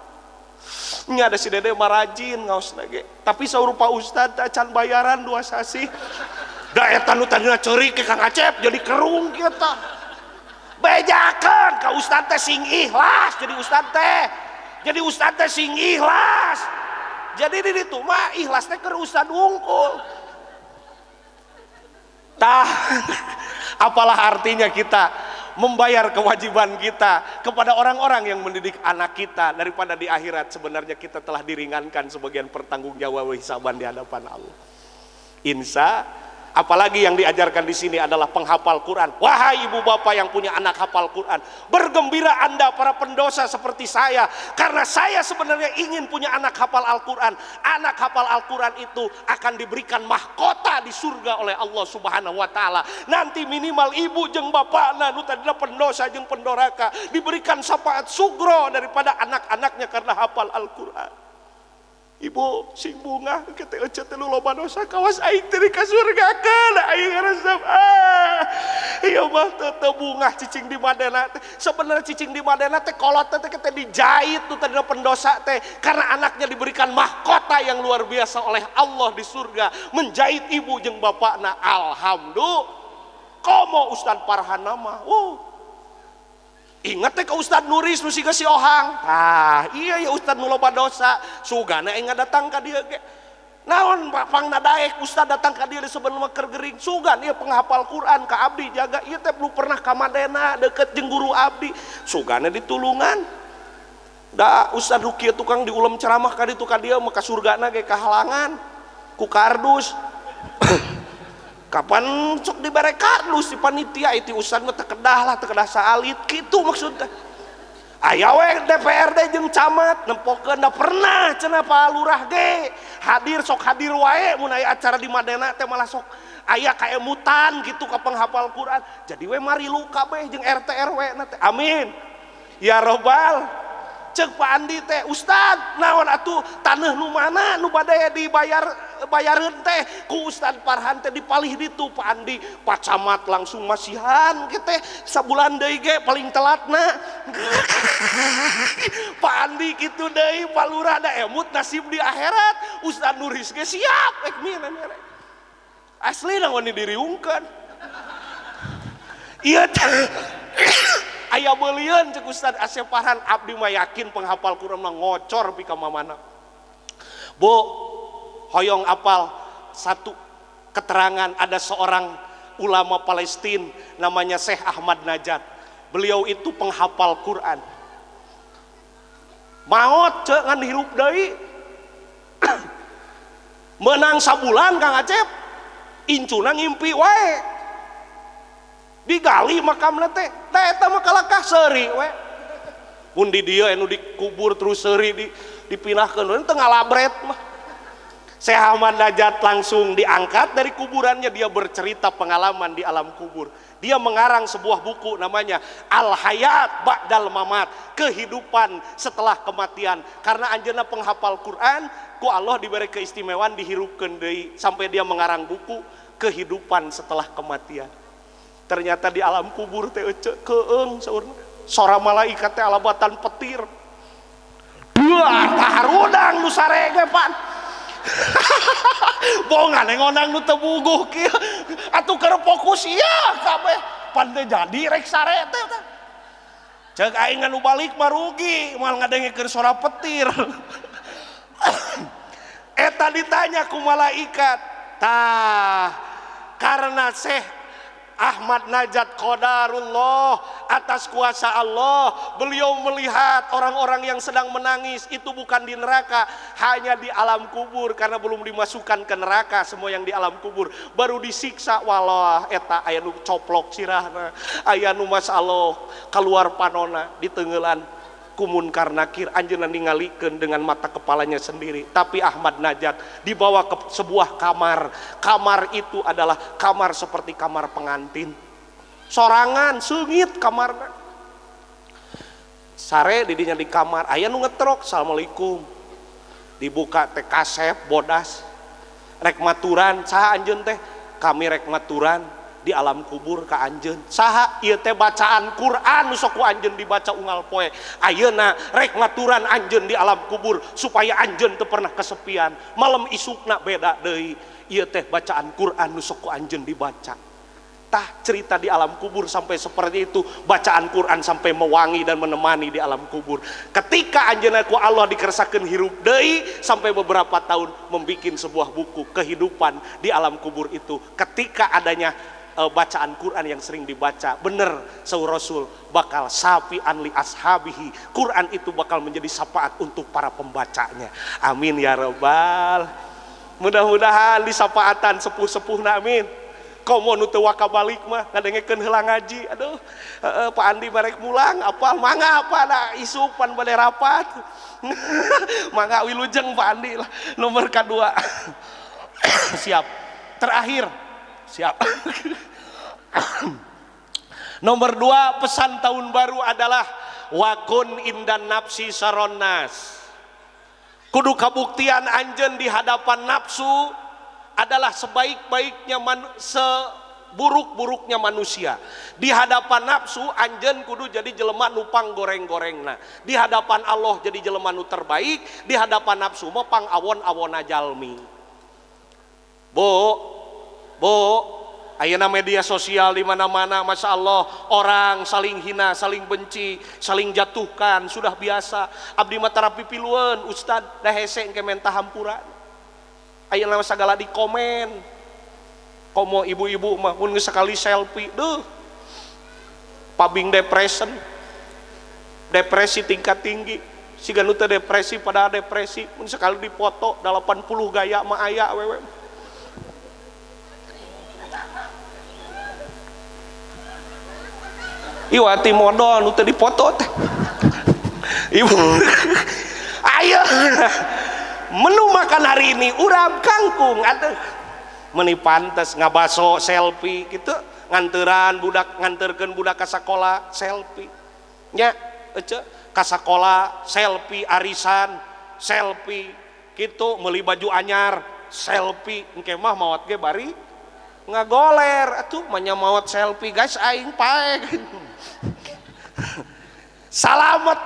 Nya ada si Dede mah rajin ngaos lagi. Tapi saur Pak Ustad teh can bayaran 2 sasih. Da eta nu tadina ceurik ke Kang Acep jadi kerung kieu tah. Bejakeun ka Ustad teh sing ikhlas jadi Ustad teh. Jadi Ustad teh sing ikhlas. Jadi di ditu mah ikhlas teh keur Ustad wungkul. Tah apalah artinya kita membayar kewajiban kita kepada orang-orang yang mendidik anak kita, daripada di akhirat sebenarnya kita telah diringankan sebagian pertanggungjawab hisaban di hadapan Allah. Insya, apalagi yang diajarkan di sini adalah penghafal Quran. Wahai ibu bapak yang punya anak hafal Quran, bergembira Anda para pendosa seperti saya, karena saya sebenarnya ingin punya anak hafal Al-Quran. Anak hafal Al-Quran itu akan diberikan mahkota di surga oleh Allah Subhanahu wa taala. Nanti minimal ibu jeung bapakna nu tadina pendosa jeung pendoraka diberikan syafaat sugro daripada anak-anaknya karena hafal Al-Quran. Ibu sing bunga kita ece teh loba dosa kawas aing teh ka surgakeun aing resep ah ieu mah teu bungah cicing di Madena teh. Sebenarnya cicing di Madena teh kolot teh kita dijahit tuh tadina pendosa teh karena anaknya diberikan mahkota yang luar biasa oleh Allah di surga, menjahit ibu jeung bapakna. Alhamdulillah. Komo Ustad Parhana mah. Ingat teh ke Ustad Nuris nu siga si Ohang. Tah, iya ya Ustad nu loba dosa, sugana aing datang ka dieu ge. Naon pangna daek Ustad datang ka dieu sebenarnya keur gering, sugan ieu penghafal Quran ka abdi jaga ieu teh nu pernah ka Madena deket jeung guru abdi, sugana ditulungan. Da Ustad nu kieu tukang diulem ceramah ka ditu ka dieu mah ka surgana ge kahalangan ku kardus. Kapan sok dibere kardus di panitia itu Ustad mah teu kedah lah, teu kedah saalit kitu maksudna. Aya we DPRD jeung camat nempokeun da pernah cenah Pak Lurah ge hadir sok hadir wae mun aya acara di Madena teh malah sok aya kaemutan gitu ka penghafal Quran. Jadi we marilu kabeh jeung RT RW na teh. Amin. Ya robbal. Cek Pak Andi teh, Ustad naon atuh taneuh nu mana nu bade dibayar bayareun teh ku Ustad Parhan teh dipalih ditu Pak Andi. Pak Camat langsung masihan ge teh sabulan deui ge paling telatna. Pak Andi kitu deui Pak Lurah da emut nasib di akhirat. Ustad Nuris ge siap ek mieun mere. Asli naon diriungkeun. Ieu teh aya beulian cek Ustad Asep Farhan, abdi mah yakin penghafal Quran mah ngocor pi ka mamana. Bu, hoyong apal satu keterangan ada seorang ulama Palestina namanya Syekh Ahmad Najat. Beliau itu penghafal Quran. Maot cek ngan hirup deui. Menang sabulan Kang Acep, incuna ngimpi wae. Digali makamna teh, teh eta mah kalakah seuri we. Mun di dieu anu dikubur terus seuri dipindahkeun teu ngalabret mah. Syekh Ahmad Najat langsung diangkat dari kuburannya, dia bercerita pengalaman di alam kubur. Dia mengarang sebuah buku namanya Al-Hayat Ba'dal Mamat, kehidupan setelah kematian. Karena anjeunna penghafal Quran, ku Allah diberi keistimewaan dihirupkeun deui sampai dia mengarang buku kehidupan setelah kematian. Ternyata di alam kubur teh ece keung saurna. Sora malaikat teh alabatan petir. Duah, taharudang nu sarege pan. Bongan ngonang nu teu buguh kieu. Atuh keur fokus ieu kabeh. Pan teu jadi rek sare teh. Ceuk aing anu balik mah rugi, moal ngadengekeun sora petir. Eta ditanya ku malaikat. Tah, karena Syekh Ahmad Najat qadarullah, atas kuasa Allah, beliau melihat orang-orang yang sedang menangis itu bukan di neraka, hanya di alam kubur karena belum dimasukkan ke neraka. Semua yang di alam kubur baru disiksa. Walah eta aya nu coplok sirahna, aya nu masallah keluar panona ditenggelan ku Munkar Nakir, anjeunna ningalikeun dengan mata kepalanya sendiri. Tapi Ahmad Najat dibawa ke sebuah kamar. Kamar itu adalah kamar seperti kamar pengantin. Sorangan seungit kamarna. Sare didinya di kamar, aya nu ngetrok, assalamualaikum. Dibuka teh kasep bodas. Rek maturan, saha anjeun teh? Kami rek maturan di alam kubur ka anjeun. Saha ieu teh bacaan Quran nu sok ku anjeun dibaca unggal poe. Ayeuna rek maturan anjeun di alam kubur supaya anjeun teu pernah kesepian. Malam isukna beda deui. Ieu teh bacaan Quran nu sok ku anjeun dibaca. Tah cerita di alam kubur sampai seperti itu, bacaan Quran sampai mewangi dan menemani di alam kubur. Ketika anjeunna ku Allah dikersakeun hirup deui sampai beberapa tahun membikin sebuah buku kehidupan di alam kubur itu. Ketika adanya bacaan Quran yang sering dibaca, bener saur Rasul bakal safi'an li ashabihi, Quran itu bakal menjadi syafaat untuk para pembacanya. Amin ya robbal. Mudah-mudahan disafaatan sepuh-sepuhna, amin. Komo nu teu waka balik mah ngadengekeun heula ngaji. Aduh, Pak Andi barek mulang apal mangga apa da isuk pan bade rapat. Mangga wilujeng Pak Andi lah nomor kedua. Siap. Terakhir. Siap. Nomor 2 pesan tahun baru adalah wakun indan nafsi saronas. Kudu kabuktian anjeun di hadapan nafsu adalah sebaik-baiknya seburuk-buruknya manusia. Di hadapan nafsu anjeun kudu jadi jelema nu pang goreng-gorengna. Di hadapan Allah jadi jelema nu terbaik, di hadapan nafsu mah pang awon-awona jalmi. Bu, Bu, ayeuna media sosial di mana-mana, masya Allah, orang saling hina, saling benci, saling jatuhkan, sudah biasa. Abdi mah tara pipilueun, ustad, da hese engke menta hampura. Ayeuna sagala di komen. Komo ibu-ibu mah mun geus sekali selfie, duh. Pabing depression. Depresi tingkat tinggi. Siga nu teu depresi padahal depresi, mun sekali dipoto 80 gaya mah aya wewe. Iwati modal nu teu dipoto teh. Ibu. Ayo. Menu makan hari ini urap kangkung, aduh. Meni pantes ngabaso selfie gitu, nganteran budak, nganterkeun budak ka sakola selfie. Nya, ece ka sakola selfie, arisan selfie gitu, meuli baju anyar selfie, engke mah maot ge bari ngagoler atuh manya maot selfie guys aing pae. Salamet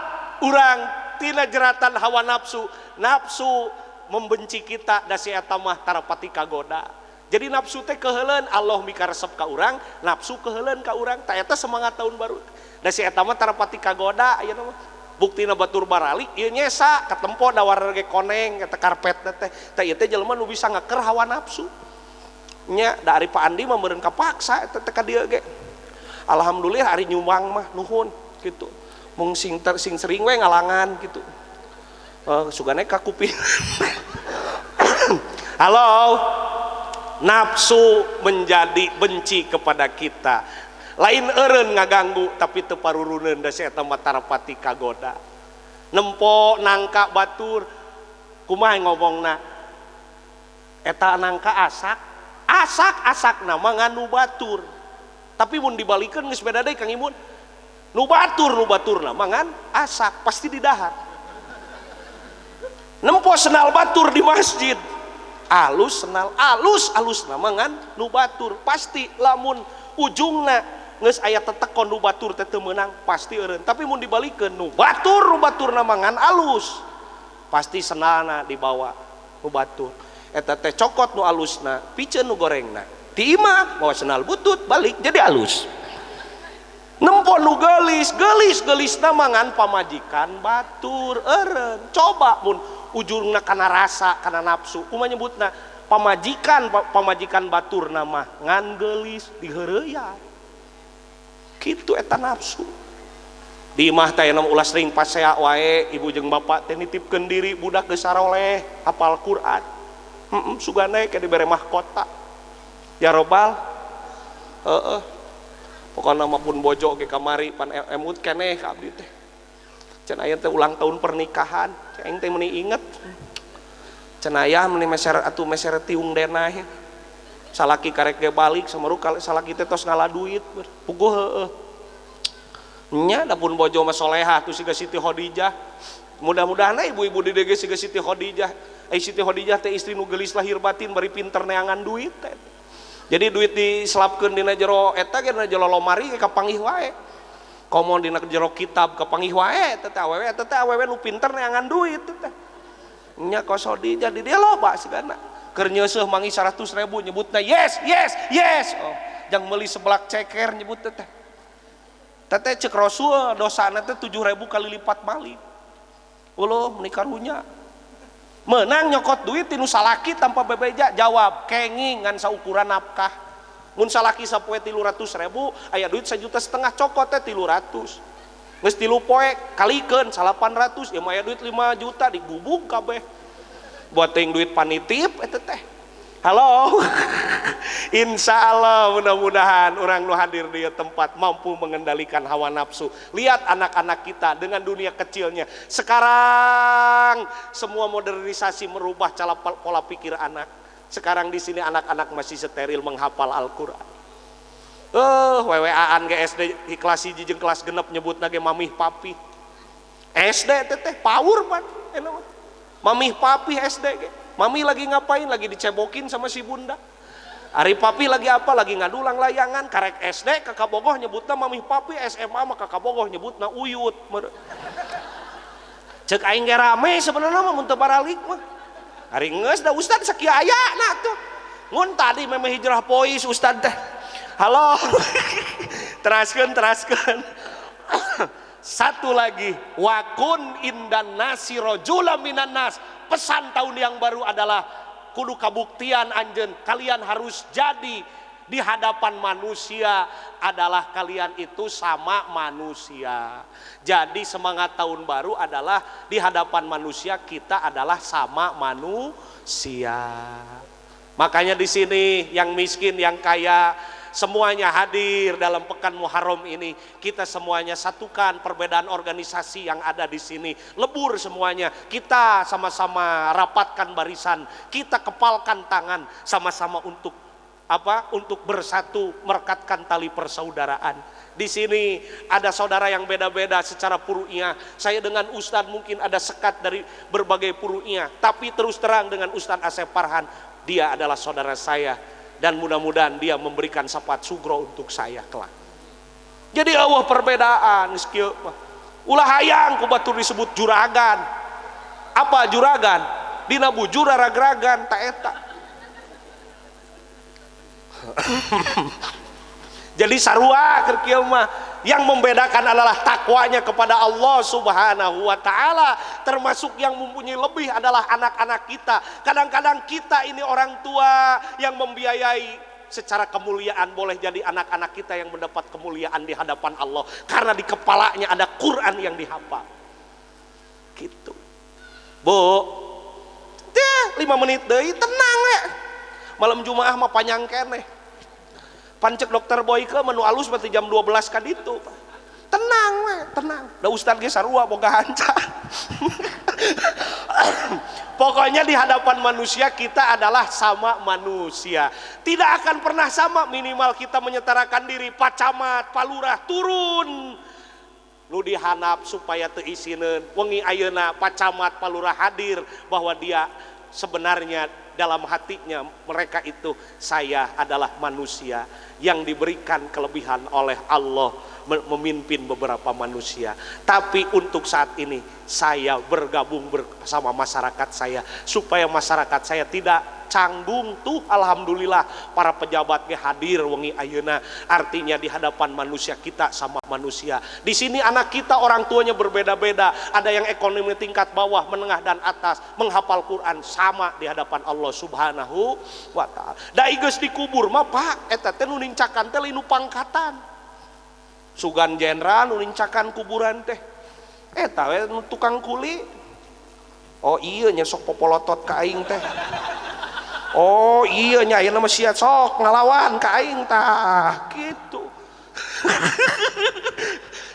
urang tina jeratan hawa nafsu. Nafsu membenci kita da si eta mah tarapati kagoda. Jadi nafsu teh keheuleun, Allah mikaresep ka urang, nafsu keheuleun ka urang. Ta eta semangat tahun baru. Da si eta mah tarapati kagoda ayeuna mah. Buktina batur baralik ieu nyesa katempo da warna ge koneng eta karpet teh. Ta ieu teh jelema nu bisa ngaker hawa nafsu. Nya da ari Pak Andi mah meureun kapaksa eta teh ka dieu ge. Alhamdulillah ari nyumbang mah nuhun gitu. Mung sing sering we ngalangan gitu. Sugane ka kuping. Halo, nafsu menjadi benci kepada kita. Lain eureun ngaganggu tapi teu paruruneun da si eta mah tarapati kagoda. Nempo nangka batur kumaha ngomongna? Eta nangka asak, asak asakna mah ngan nu batur. Tapi mun dibalikeun geus beda deui Kang Imun. Nu batur nu baturna mah ngan asak pasti didahar. Nempo senal batur di masjid. Alus senal alus alusna mah ngan nu batur pasti lamun ujungna geus aya tetekon nu batur teh teu meunang pasti eureun. Tapi mun dibalikeun nu batur nu baturna mah ngan alus pasti senalna dibawa nu batur. Eta teh cokot nu alusna piceun nu gorengna. Ti imah mawa senal butut balik jadi alus. Nempo nu geulis geulis geulisna mah ngan pamajikan batur eureun. Coba mun ujungna kana rasa kana nafsu kumaha nyebutna pamajikan pamajikan baturna mah ngan geulis diheureuyang. Kitu eta nafsu. Di imah teh aya ulah sering pasea wae ibu jeung bapak teh nitipkeun diri budak geus saroleh hafal Quran. Heeh sugana ke dibere mahkota. Ya robbal. Heeh. Pokona mah pun bojo ge kamari pan emut keneh ka abdi teh. Can aya teh ulang tahun pernikahan, aing teh meuni inget. Can aya meuni meser atuh meser tiung denah. Salaki karek ge balik samaru salaki teh tos ngala duit puguh heueuh. Nya da pun bojo mah solehah tuh siga Siti Khadijah. Mudah-mudahan ibu-ibu di DG siga Siti Khadijah. Ai Siti Khadijah teh istri nu geulis lahir batin bari pinter neangan duit teh. Jadi duit diselapkeun dina jero eta ge dina jero lomari ge kapanggih wae. Komo dina jero kitab kapanggih wae eta teh awewe eta teh awewe nu pinter neangan duit teh. Nya kos Khadijah di dieu loba sigana. Keur nyeuseuh mangi 100.000 nyebutna yes yes yes. Oh, jang meuli seblak ceker nyebut teh. Teteh cek Rasul dosana teh 7.000 kali lipat balik. Uluh meuni karunya. Menang nyokot duit tinu salaki tanpa bebeja jawab kenging ngan saukuran nafkah. Mun salaki sapoe 300.000 aya duit 1,5 juta cokot teh 300. Geus 3 poe kalikeun 800 ya mah aya duit 5 juta digubug kabeh. Buat ting duit panitip eta teh. Halo. Insya Allah mudah-mudahan orang nu hadir di tempat mampu mengendalikan hawa nafsu. Lihat anak-anak kita dengan dunia kecilnya. Sekarang semua modernisasi merubah cara pola pikir anak. Sekarang di sini anak-anak masih steril menghafal Al-Quran. WWA-an ge SD kelas 1 jeung kelas 6 nyebutna ge mamih papi. SD teteh power pan. Mamih papi SD ge. Mami lagi ngapain? Lagi dicebokin sama si bunda. Ari papi lagi apa? Lagi ngadulang layangan. Karek SD kakak bogoh nyebutna mamih papi, SMA mah kakak bogoh nyebutna uyut. Cek aing ge rame sebenarnya mah mun teu baralik mah. Ari geus da ustad sakieu aya na tuh. Mun tadi memeh hijrah pois ustad teh. Halo. Teraskeun teraskeun. Satu lagi, wakun indan nasi rajula minan nas. Pesan tahun yang baru adalah kudu kabuktian anjeun, kalian harus jadi di hadapan manusia adalah kalian itu sama manusia. Jadi semangat tahun baru adalah di hadapan manusia kita adalah sama manusia. Makanya di sini yang miskin, yang kaya semuanya hadir dalam pekan Muharram ini. Kita semuanya satukan perbedaan organisasi yang ada di sini. Lebur semuanya. Kita sama-sama rapatkan barisan. Kita kepalkan tangan sama-sama untuk apa? Untuk bersatu merekatkan tali persaudaraan. Di sini ada saudara yang beda-beda secara puru'iyah. Saya dengan Ustadz mungkin ada sekat dari berbagai puru'iyah. Tapi terus terang dengan Ustadz Asep Farhan, dia adalah saudara saya. Dan mudah-mudahan dia memberikan syafaat sugro untuk saya kelak. Jadi Allah perbedaan kieu mah. Ulah hayang ku batur disebut juragan. Apa juragan? Dina bujur ragragan ta eta. Jadi sarua keur kieu mah. Yang membedakan adalah takwanya kepada Allah Subhanahu wa taala. Termasuk yang mempunyai lebih adalah anak-anak kita. Kadang-kadang kita ini orang tua yang membiayai secara kemuliaan, boleh jadi anak-anak kita yang mendapat kemuliaan di hadapan Allah karena di kepalanya ada Quran yang dihafal. Gitu. Bu, 5 menit deui tenang ya. Malam Jumaah mah panjang keneh. Pancek dokter Boyke menu alus berarti jam 12 kan itu. Tenang we, tenang. Da ustad ge sarua boga hanca. Pokoknya di hadapan manusia kita adalah sama manusia. Tidak akan pernah sama, minimal kita menyetarakan diri. Pak Camat, Pak Lurah turun. Nu dihanap supaya teu isineun. Wengi ayeuna Pak Camat, Pak Lurah hadir bahwa dia sebenarnya dalam hatinya mereka itu saya adalah manusia yang diberikan kelebihan oleh Allah memimpin beberapa manusia. Tapi untuk saat ini saya bergabung bersama masyarakat saya supaya masyarakat saya tidak canggung tuh. Alhamdulillah para pejabatnya hadir wengi ayeuna. Artinya di hadapan manusia kita sama manusia. Di sini anak kita orang tuanya berbeda-beda, ada yang ekonomi tingkat bawah, menengah dan atas, menghafal Quran sama di hadapan Allah Subhanahu wa taala. Da geus dikubur mah Pak, eta teh nu nincakan teh nu pangkatan. Sugan jenderal nu nincakan kuburan teh. Eta we nu tukang kuli. Oh iya nya sok popolotot ka aing teh. Oh iya nya ayeuna mah sia sok ngalawan ka aing tah kitu.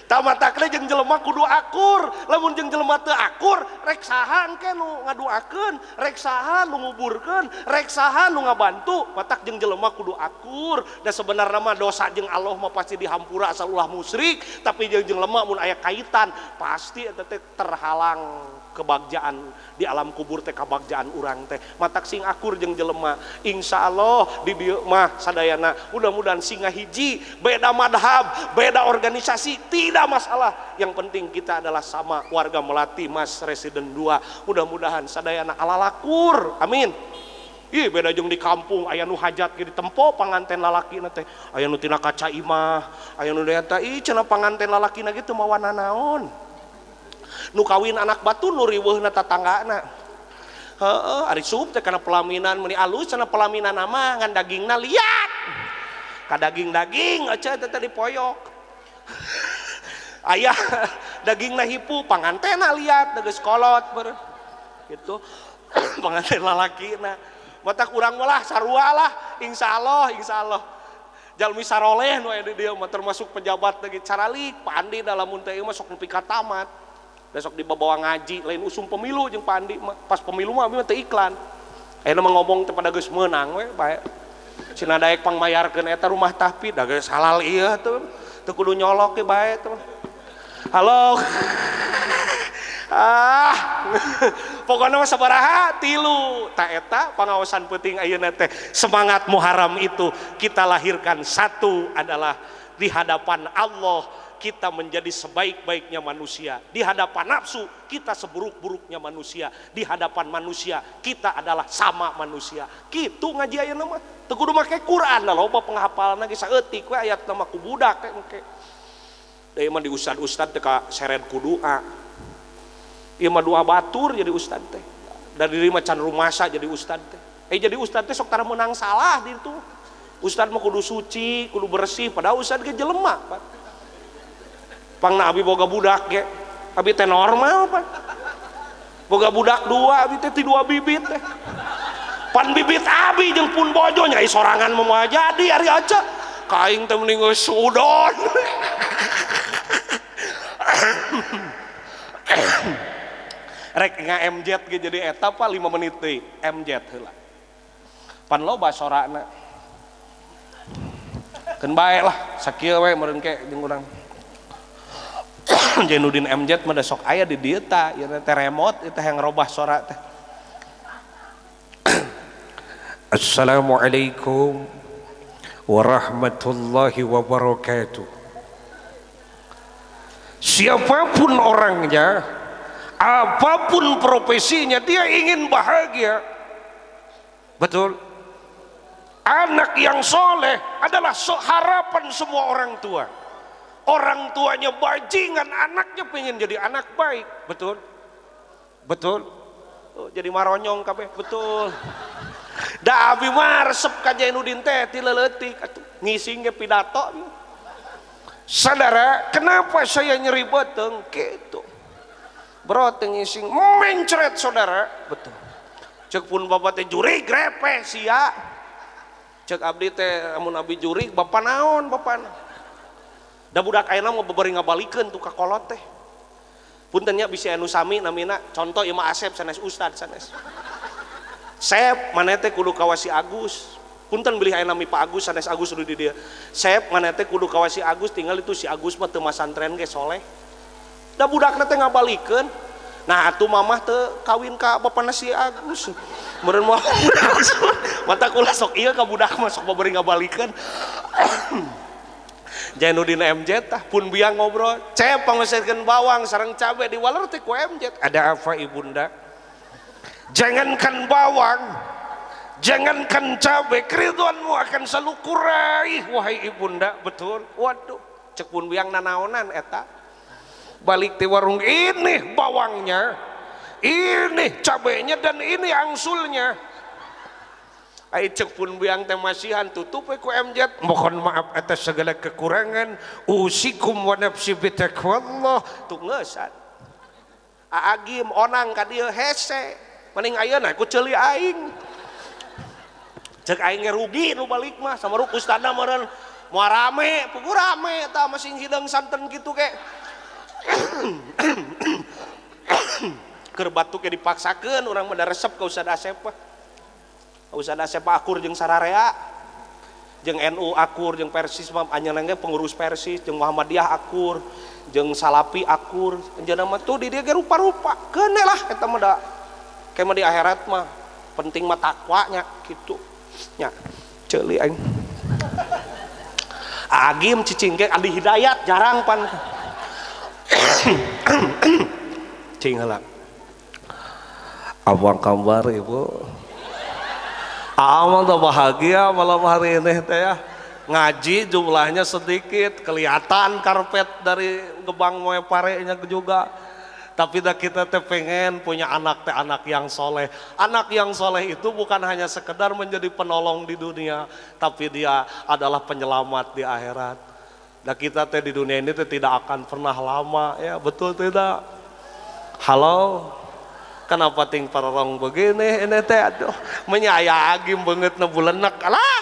Tamatakna jeung jelema kudu akur. Lamun jeung jelema teu akur, rek saha engke nu ngaduakeun, rek saha nu nguburkeun, rek saha nu ngabantu. Matak jeung jelema kudu akur. Da sebenarna mah dosa jeung Allah mah pasti dihampura asal ulah musyrik, tapi jeung jelema mun aya kaitan pasti eta teh terhalang kebagjaan di alam kubur teh, kabagjaan urang teh. Matak sing akur jeung jelema. Insyaallah di dieu mah sadayana mudah-mudahan singa hiji, beda madhab, beda organisasi tidak masalah. Yang penting kita adalah sama warga Melati Mas Residen 2. Mudah-mudahan sadayana alalakur. Amin. Ih beda jeung di kampung aya nu hajat ge ditempo panganten lalakina teh. Aya nu tina kaca imah, aya nu eta ih cenah panganten lalakina ge teu mawa nanaon. Nu kawin anak batu nu riweuhna tatanggana. Heeh, ari sup teh kana pelaminan meuni alus cenah pelaminan mah ngan dagingna liat. Ka daging-daging aja teh dipoyok. Ayah dagingna hipu pangantena liat geus kolot ber gitu. Panganten lalakina. Matak urang mah lah sarua lah insyaallah insyaallah. Jalmi saroleh nu aya di dieu mah termasuk pejabat lagi caralik Pak Andi dalam mun teh mah sok nepi ka tamat. Besok dibawa ngaji lain usum pemilu jeung Pak Andi mah. Pas pemilu mah abi mah teu iklan. Ayeuna mah ngomong teh pada geus meunang we bae. Cenah daek pangmayarkeun eta rumah tahfidz da geus halal ieu tuh. Teu kudu nyolok ge bae tuh. Halo. Ah. Pokokna mah sabaraha tilu. Ta eta pangaosan peuting ayeuna teh semangat Muharram itu kita lahirkan satu adalah di hadapan Allah kita menjadi sebaik-baiknya manusia. Di hadapan nafsu kita seburuk-buruknya manusia. Di hadapan manusia kita adalah sama manusia. Kitu ngaji ayeuna mah. Teu kudu make Quran lah loba penghafalanna ge saeutik we ayat mah ku budak engke. Da ieu mah di ustad-ustad teh ka seret ku doa. Ieu mah doa batur jadi ustad teh. Da diri mah can rumasa jadi ustad teh. Jadi ustad teh sok tara meunang salah di ditu. Ustad mah kudu suci, kudu bersih, padahal ustad ge jelema, Pak. Pangna abi boga budak ge. Abi teh normal, Pak. Boga budak dua, abi teh ti dua bibit teh. Pan bibit abi jeung pun bojo nya sorangan mah moal jadi ari aja. Ka aing teh mending geus sudon. Rek nga-MZ ge jadi eta Pak 5 menit deui MZ heula. Pan loba sorana. Keun bae lah sakieu we meureun ke jeung urang. Jainuddin MZ mah da sok aya di dieu ta, ieu teh remote ieu teh yang ngerobah sora teh. Assalamualaikum warahmatullahi wabarakatuh. Siapapun orangnya, apapun profesinya, dia ingin bahagia. Betul. Anak yang soleh adalah harapan semua orang tua. Orang tuanya bajingan, anaknya pengen jadi anak baik. Betul? Betul? Oh, jadi maronyong kabeh, betul. Da abi mah resep ka Jainuddin teh ti leutik atuh ngising ge pidato. Saudara, kenapa saya nyeri beuteung kitu? Bro teh ngising mencret saudara. Betul. Cek pun bapak teh jurig repeh sia. Cek abdi teh amun abdi jurig bapak naon bapak. Da budak ayeuna mah babari ngabalikeun tuh ka kolot teh. Punten nya bisi anu sami namina contoh ieu mah Asep sanes ustad sanes. Sep maneh teh kudu kawasi Agus. Punten bilih aya nami Pak Agus sanes Agus nu di dieu. Sep maneh teh kudu kawasi Agus tinggal itu si Agus mah teu masantren ge soleh. Da budakna teh ngabalikeun. Nah atuh mamah teu kawin ka bapana si Agus. Meureun moal mata kula sok ieu ka budak mah sok babari ngabalikeun. Jainuddin MJ tah pun biang ngobrol, "Cep pangeuskeun bawang sareng cabe di waler teh ku MJ." Ada apa ibunda? Jangankan bawang, jangankan cabe, keriduanmu akan selalu kuraih wahai ibunda. Betul. Waduh, cek pun biang nanaonan eta. Balik di warung ini bawangnya, ini cabenya dan ini angsulnya. Ai cek pun biang teh masihan tutup we ku MJ. Mohon maaf atas segala kekurangan. Usikum wa nafsi bitaqwallah. Tuh ngeusan. Aagim onang ka dieu hese. Mending ayeuna ku ceuli aing. Cek aing ge rugi nu balik mah samaruk ustadna meureun moal rame, pugu rame eta masing hideung santen kitu ge. Keur batuk ge dipaksakeun urang mah da resep ka Ustad Asep mah. Ustad Asep akur jeung sararea, jeung NU akur, jeung Persis mah anjeunna ge pengurus Persis, jeung Muhammadiyah akur, jeung Salapi akur, anjeunna mah tuh di dieu ge rupa-rupa. Keun lah eta mah da kayak mah di akhirat mah penting mah takwanya kitu nya. Ceuli aing. Agim cicing ge Adi Hidayat jarang pan. Cing heula. Apa kabar ibu? Aman tuh bahagia malam hari ini teh ya. Ngaji jumlahnya sedikit, kelihatan karpet dari gebang moe parenya juga. Tapi dah kita teh pengen punya anak teh anak yang soleh. Anak yang soleh itu bukan hanya sekedar menjadi penolong di dunia, tapi dia adalah penyelamat di akhirat. Nah kita teh di dunia ini teh tidak akan pernah lama ya, betul tidak? Halo, kenapa ting parorong begini ini teh? Aduh, menyaya agim banget nebulenek alah.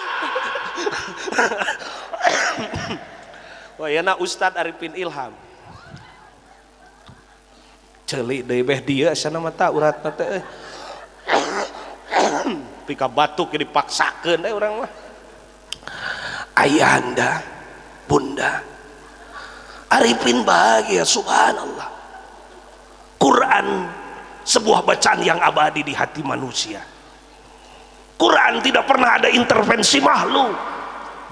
Wah ya na Ustadz Arifin Ilham. Ceuli deui beh dieu sana mah uratna teh. Pika batuk dipaksakeun urang mah. Ayahanda, bunda, Arifin bahagia subhanallah. Quran sebuah bacaan yang abadi di hati manusia. Quran tidak pernah ada intervensi makhluk.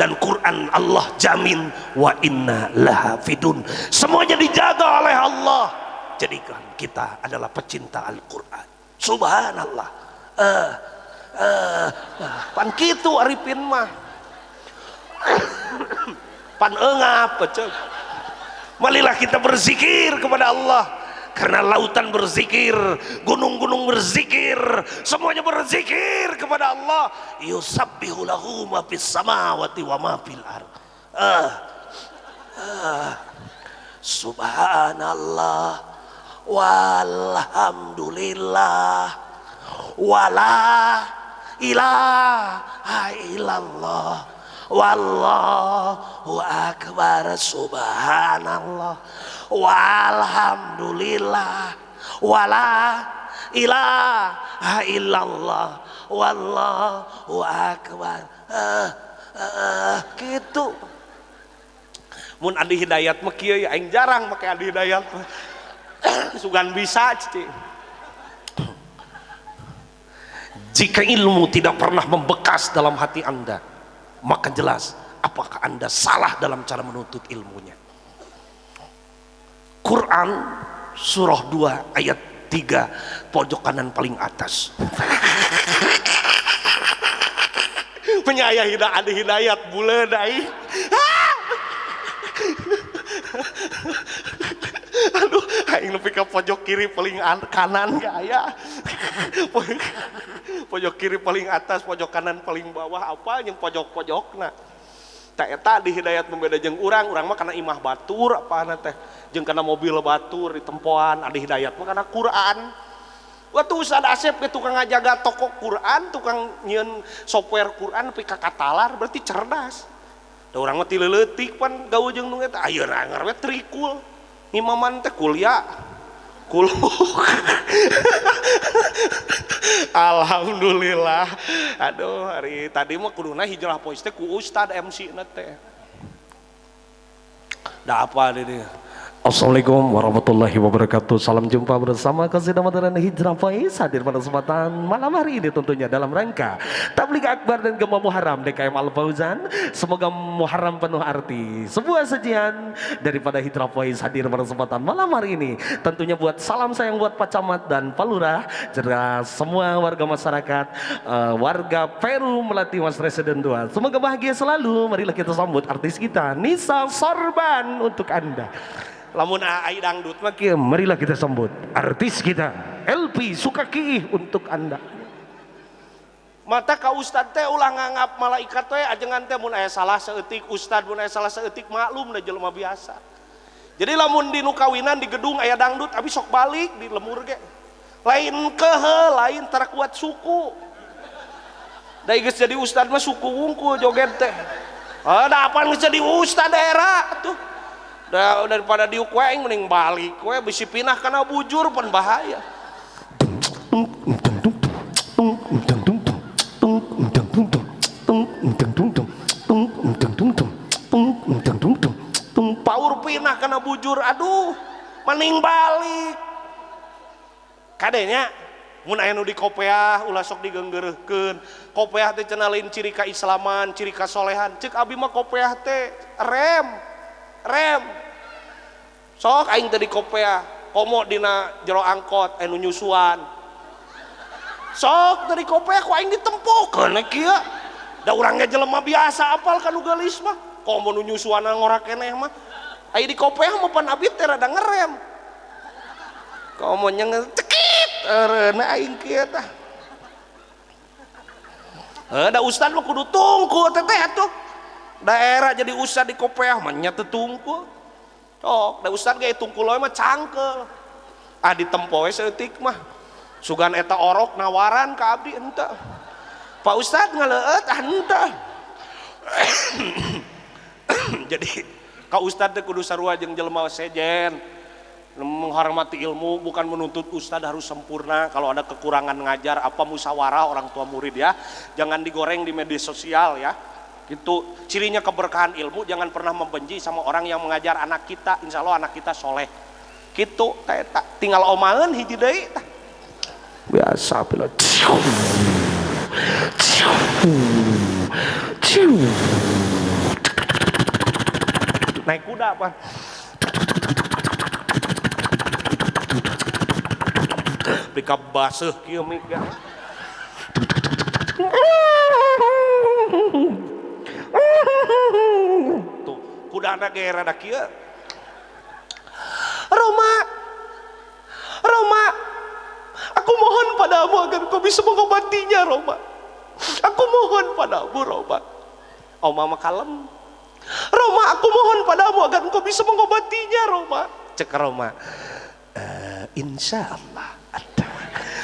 Dan Quran Allah jamin wa inna lahafidun. Semuanya dijaga oleh Allah. Jadikan kita adalah pecinta Al-Quran. Subhanallah. Pan kitu Arifin mah. Pan eungap pecek. Marilah kita berzikir kepada Allah. Karena lautan berzikir, gunung-gunung berzikir, semuanya berzikir kepada Allah. Yusabbihu lahu ma fis samawati wa ma fil ard. Subhanallah walhamdulillah wala ilaha illallah wallahu akbar subhanallah walhamdulillah wala ilaha illallah wallahu akbar. Gitu. Mun Adi Hidayat mah kieu ya aing jarang make Adi Hidayat mah. Sugan bisa cicing. Jika ilmu tidak pernah membekas dalam hati Anda, maka jelas apakah Anda salah dalam cara menuntut ilmunya. Quran surah 2 ayat 3 pojok kanan paling atas. Penyayah Adi Hidayat buleud aing. Aduh, aing nepi ka pojok kiri paling kanan ge aya. Pojok kiri paling atas, pojok kanan paling bawah, apa yang pojok-pojokna. Tah eta Adi Hidayat membeda jeung urang, urang mah kana imah batur apana teh, jeung kana mobil batur di tempoan. Adi Hidayat mah kana Quran. Waktu Ustad Asep ke tukang ngajaga toko Quran, tukang nyieun software Quran nepi ka katalar berarti cerdas. Da urang mah ti leuletik pan gaul jeung nu eta ayeuna anger we trikul. Ngimaman teh kuliah. Kuluk. Alhamdulillah. Aduh, hari tadi mah kuduna hijrah pois teh ku Ustad MC na teh. Da apa deui? Assalamualaikum warahmatullahi wabarakatuh. Salam jumpa bersama Qasidah Modern Hijrah Voice hadir pada kesempatan malam hari ini tentunya dalam rangka Tabligh Akbar dan Gema Muharram DKM Al Fauzan. Semoga Muharram penuh arti. Sebuah sajian daripada Hijrah Voice hadir pada kesempatan malam hari ini. Tentunya buat salam sayang buat Pak Camat dan Pak Lurah serta semua warga masyarakat, warga Peru Melati Mas Residen 2. Semoga bahagia selalu. Marilah kita sambut artis kita Nisa Sorban untuk Anda. Lamun ai dangdut mah kieu, marilah kita sambut artis kita LP Sukakiih untuk Anda. Mata ka ustad teh ulah nganggap malaikat teh ajengan teh mun aya salah saeutik ustad, mun aya salah saeutik maklum da jelema biasa. Jadi lamun di nu kawinan di gedung aya dangdut abi sok balik di lemur ge. Lain kehe, lain tara kuat suku. Da geus jadi ustad mah suku wungkul joget teh. Ah da apaan geus jadi ustad era tuh. Da, daripada diuk we aing mending balik we bisi pinah kana bujur pan bahaya. Paur pinah kana bujur aduh mending balik. Kadenya mun aya nu di kopeah ulah sok digeunggeureuhkeun. Kopeah teh cenah lain ciri kaislaman, ciri kasolehan. Ceuk abi mah kopeah teh rem. Rem sok aing teh di kopeah komo dina jero angkot anu nyusuan sok teh di kopeah ku aing ditempokeun kieu da urang ge jelema biasa apal ka nu geulis mah komo nu nyusuanna ngora keneh mah aya di kopeah mah pan abi teh rada ngerem komo nyeng cekit eureuna aing kieu tah heuh da ustad mah kudu tungku teh teh atuh daerah jadi ustad di kopeah mah nya teu tungkul. Sok, da ustad ge tungkul we mah cangkel. Ah ditempo we saeutik mah. Sugan eta orok nawaran ka abdi henteu. Pak Ustad ngaleueut ah henteu. Jadi ka ustad teh kudu sarua jeung jelema sejen. Menghormati ilmu bukan menuntut ustad harus sempurna. Kalau ada kekurangan ngajar apa musyawarah orang tua murid ya. Jangan digoreng di media sosial ya. Gitu cirinya keberkahan ilmu, jangan pernah membenci sama orang yang mengajar anak kita, insya Allah anak kita soleh gitu. Tinggal omangan hiji deui tah biasa bila naik kuda apa pika baseuh kieu mika. Tuh, kudana ge rada kieu. Roma, Roma, aku mohon padamu agar kau bisa mengobatinya, Roma. Aku mohon padamu, Roma. Oma mah kalem. Roma, aku mohon padamu agar engkau bisa mengobatinya, Roma. Cek Roma, insya Allah.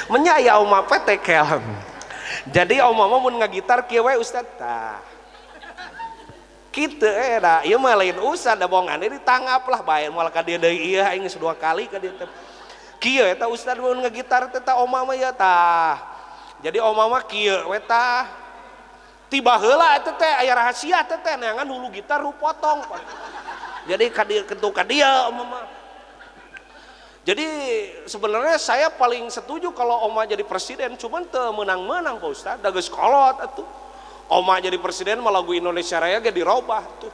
Menyaya Oma petekel. Jadi Oma mah mun ngagitar kieu we Ustaz tah. Kitu da ieu mah lain ustad da bohongan ditangap lah bae moal ka dieu deui ieu aing geus 2 kali ka dieu teh. Kieu eta ustad mun ngagitar teh ta Oma mah ieu tah. Jadi Oma mah kieu we tah. Tiba heula eta teh aya rahasia teh teh neangan hulu gitar nu potong. Jadi ka dieu kentu ka dieu Oma mah. Jadi sebenarnya saya paling setuju kalau Oma jadi presiden, cuman teu meunang-meunang Pak Ustad, da geus kolot atuh. Oma jadi presiden mah lagu Indonesia Raya ge dirobah tuh.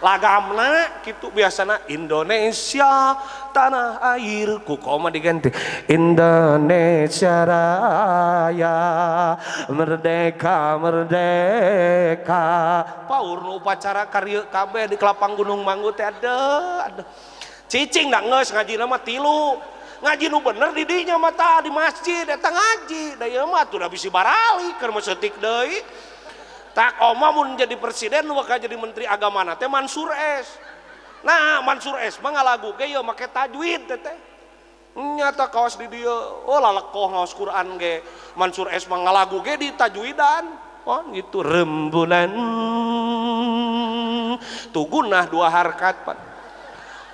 Lagamna kitu biasana Indonesia tanah airku, ku Oma diganti Indonesia Raya merdeka merdeka. Paur nu upacara karya kabeh di Kelapang Gunung Manggu teh aduh. Cicing da geus ngajina mah tilu. Ngaji nu bener di dinya mah tah di masjid eta ngaji. Da ieu mah atuh da bisi baralik keur mah seutik deui. Tak Oma mun jadi presiden bakal jadi menteri agama teh Mansur S. Nah, Mansur S mah ngalagu ge ieu make tajwid teh teh. Nyata kawas di dieu, oh lalekoh ngaos Quran ge Mansur S mah ngalagu ge di tajwidan. Oh gitu rembulan tugunah dua harkat pan.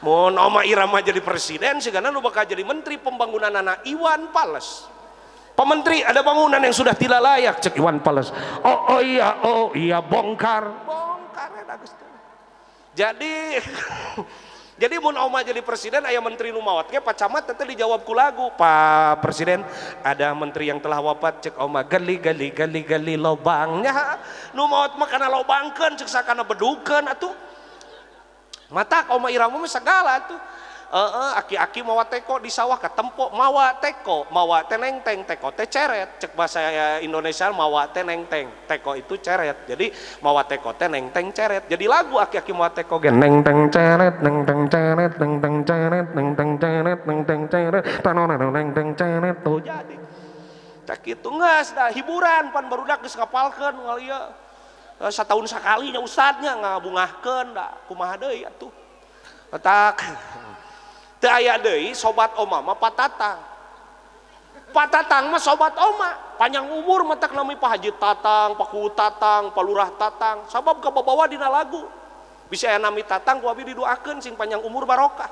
Mun Oma Irama jadi presiden sigana nu bakal jadi menteri pembangunan anak Iwan Fals. Pak Menteri ada bangunan yang sudah tidak layak cek Iwan Fals. Oh, oh iya bongkar. Bongkar eta geus teh. Jadi jadi mun Oma jadi presiden aya menteri nu maot ge Pak Camat teh dijawab ku lagu. Pak Presiden ada menteri yang telah wafat cek Oma gali gali gali gali lobangnya. Nu maot mah kana lobangkeun cek sakana bedukeun atuh. Mata Oma Irama mah segala tuh. Aki-aki mawa teko di sawah ketempok mawa teko, mawa teneng teng, teko teh ceret. Cek bahasa Indonesia mawa teneng teng, teko itu ceret. Jadi mawa teko teneng teng ceret. Jadi lagu aki-aki mawa teko gen neng teng ceret, neng teng ceret, neng teng ceret, neng teng ceret, neng teng ceret, tanono neng teng ceret tuh jadi. Cek itu geus dah hiburan pan barudak geus ngapalkeun ngal ieu. Satahun sakali nya ustadnya ngabungahkeun da kumaha deui atuh. Petak teu aya deui sobat Oma mah Patatang. Patatang mah sobat Oma, panjang umur matak nami Pak Haji Tatang, Pak Kuwu Tatang, Pak Lurah Tatang, sabab kababawa dina lagu. Bisa aya nami Tatang ku abi didoakeun sing panjang umur barokah.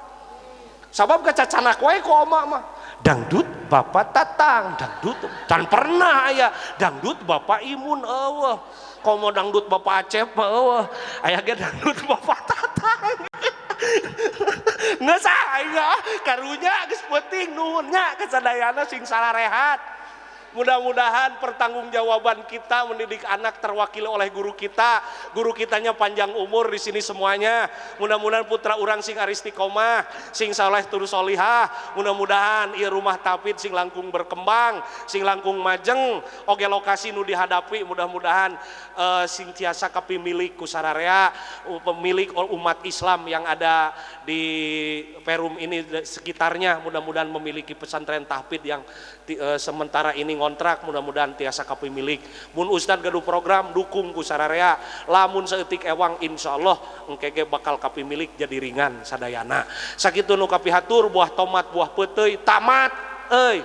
Sabab kacacanak wae ku Oma mah. Dangdut Bapak Tatang, dangdut can pernah aya dangdut Bapak Imun eueuh. Komo dangdut Bapak Acep mah eueuh, aya ge dangdut Bapak Tatang. Geus ah aing karunya geus penting nuhun nya kasadayana sing sararehat. Mudah-mudahan pertanggungjawaban kita mendidik anak terwakili oleh guru kita. Guru kitanya panjang umur di sini semuanya. Mudah-mudahan putra urang sing aristiqomah, sing saleh terus solihah. Mudah-mudahan ieu rumah tahfidz sing langkung berkembang, sing langkung majeng. Oge lokasi nu dihadapi mudah-mudahan sing tiasa kapimilik ku sararea pemilik umat Islam yang ada di Perum ini sekitarnya mudah-mudahan memiliki pesantren tahfidz yang sementara ini ngontrak mudah-mudahan tiasa kapimilik. Mun ustad gaduh program dukung ku sararea, lamun saeutik ewang insyaallah engke ge bakal kapimilik jadi ringan sadayana. Sakitu nu kapihatur buah tomat buah peuteuy tamat euy.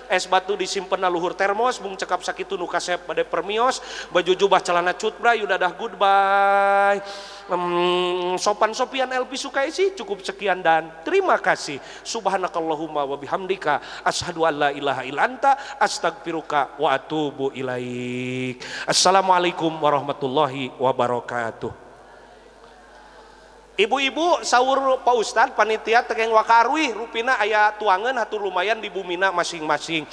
Es batu disimpen na luhur termos bung cekap sakitu nu kasep bade permios baju jubah celana cutbray udah dah goodbye. Sopan Sopian LP Sukaisi cukup sekian dan terima kasih. Subhanakallahumma wa bihamdika asyhadu an la ilaha illa anta astagfiruka wa atubu ilaik. Assalamualaikum warahmatullahi wabarakatuh. Ibu-ibu sahur Pak Ustad panitia tegeng wakarwih rupina aya tuangan hatur lumayan di bumina masing-masing.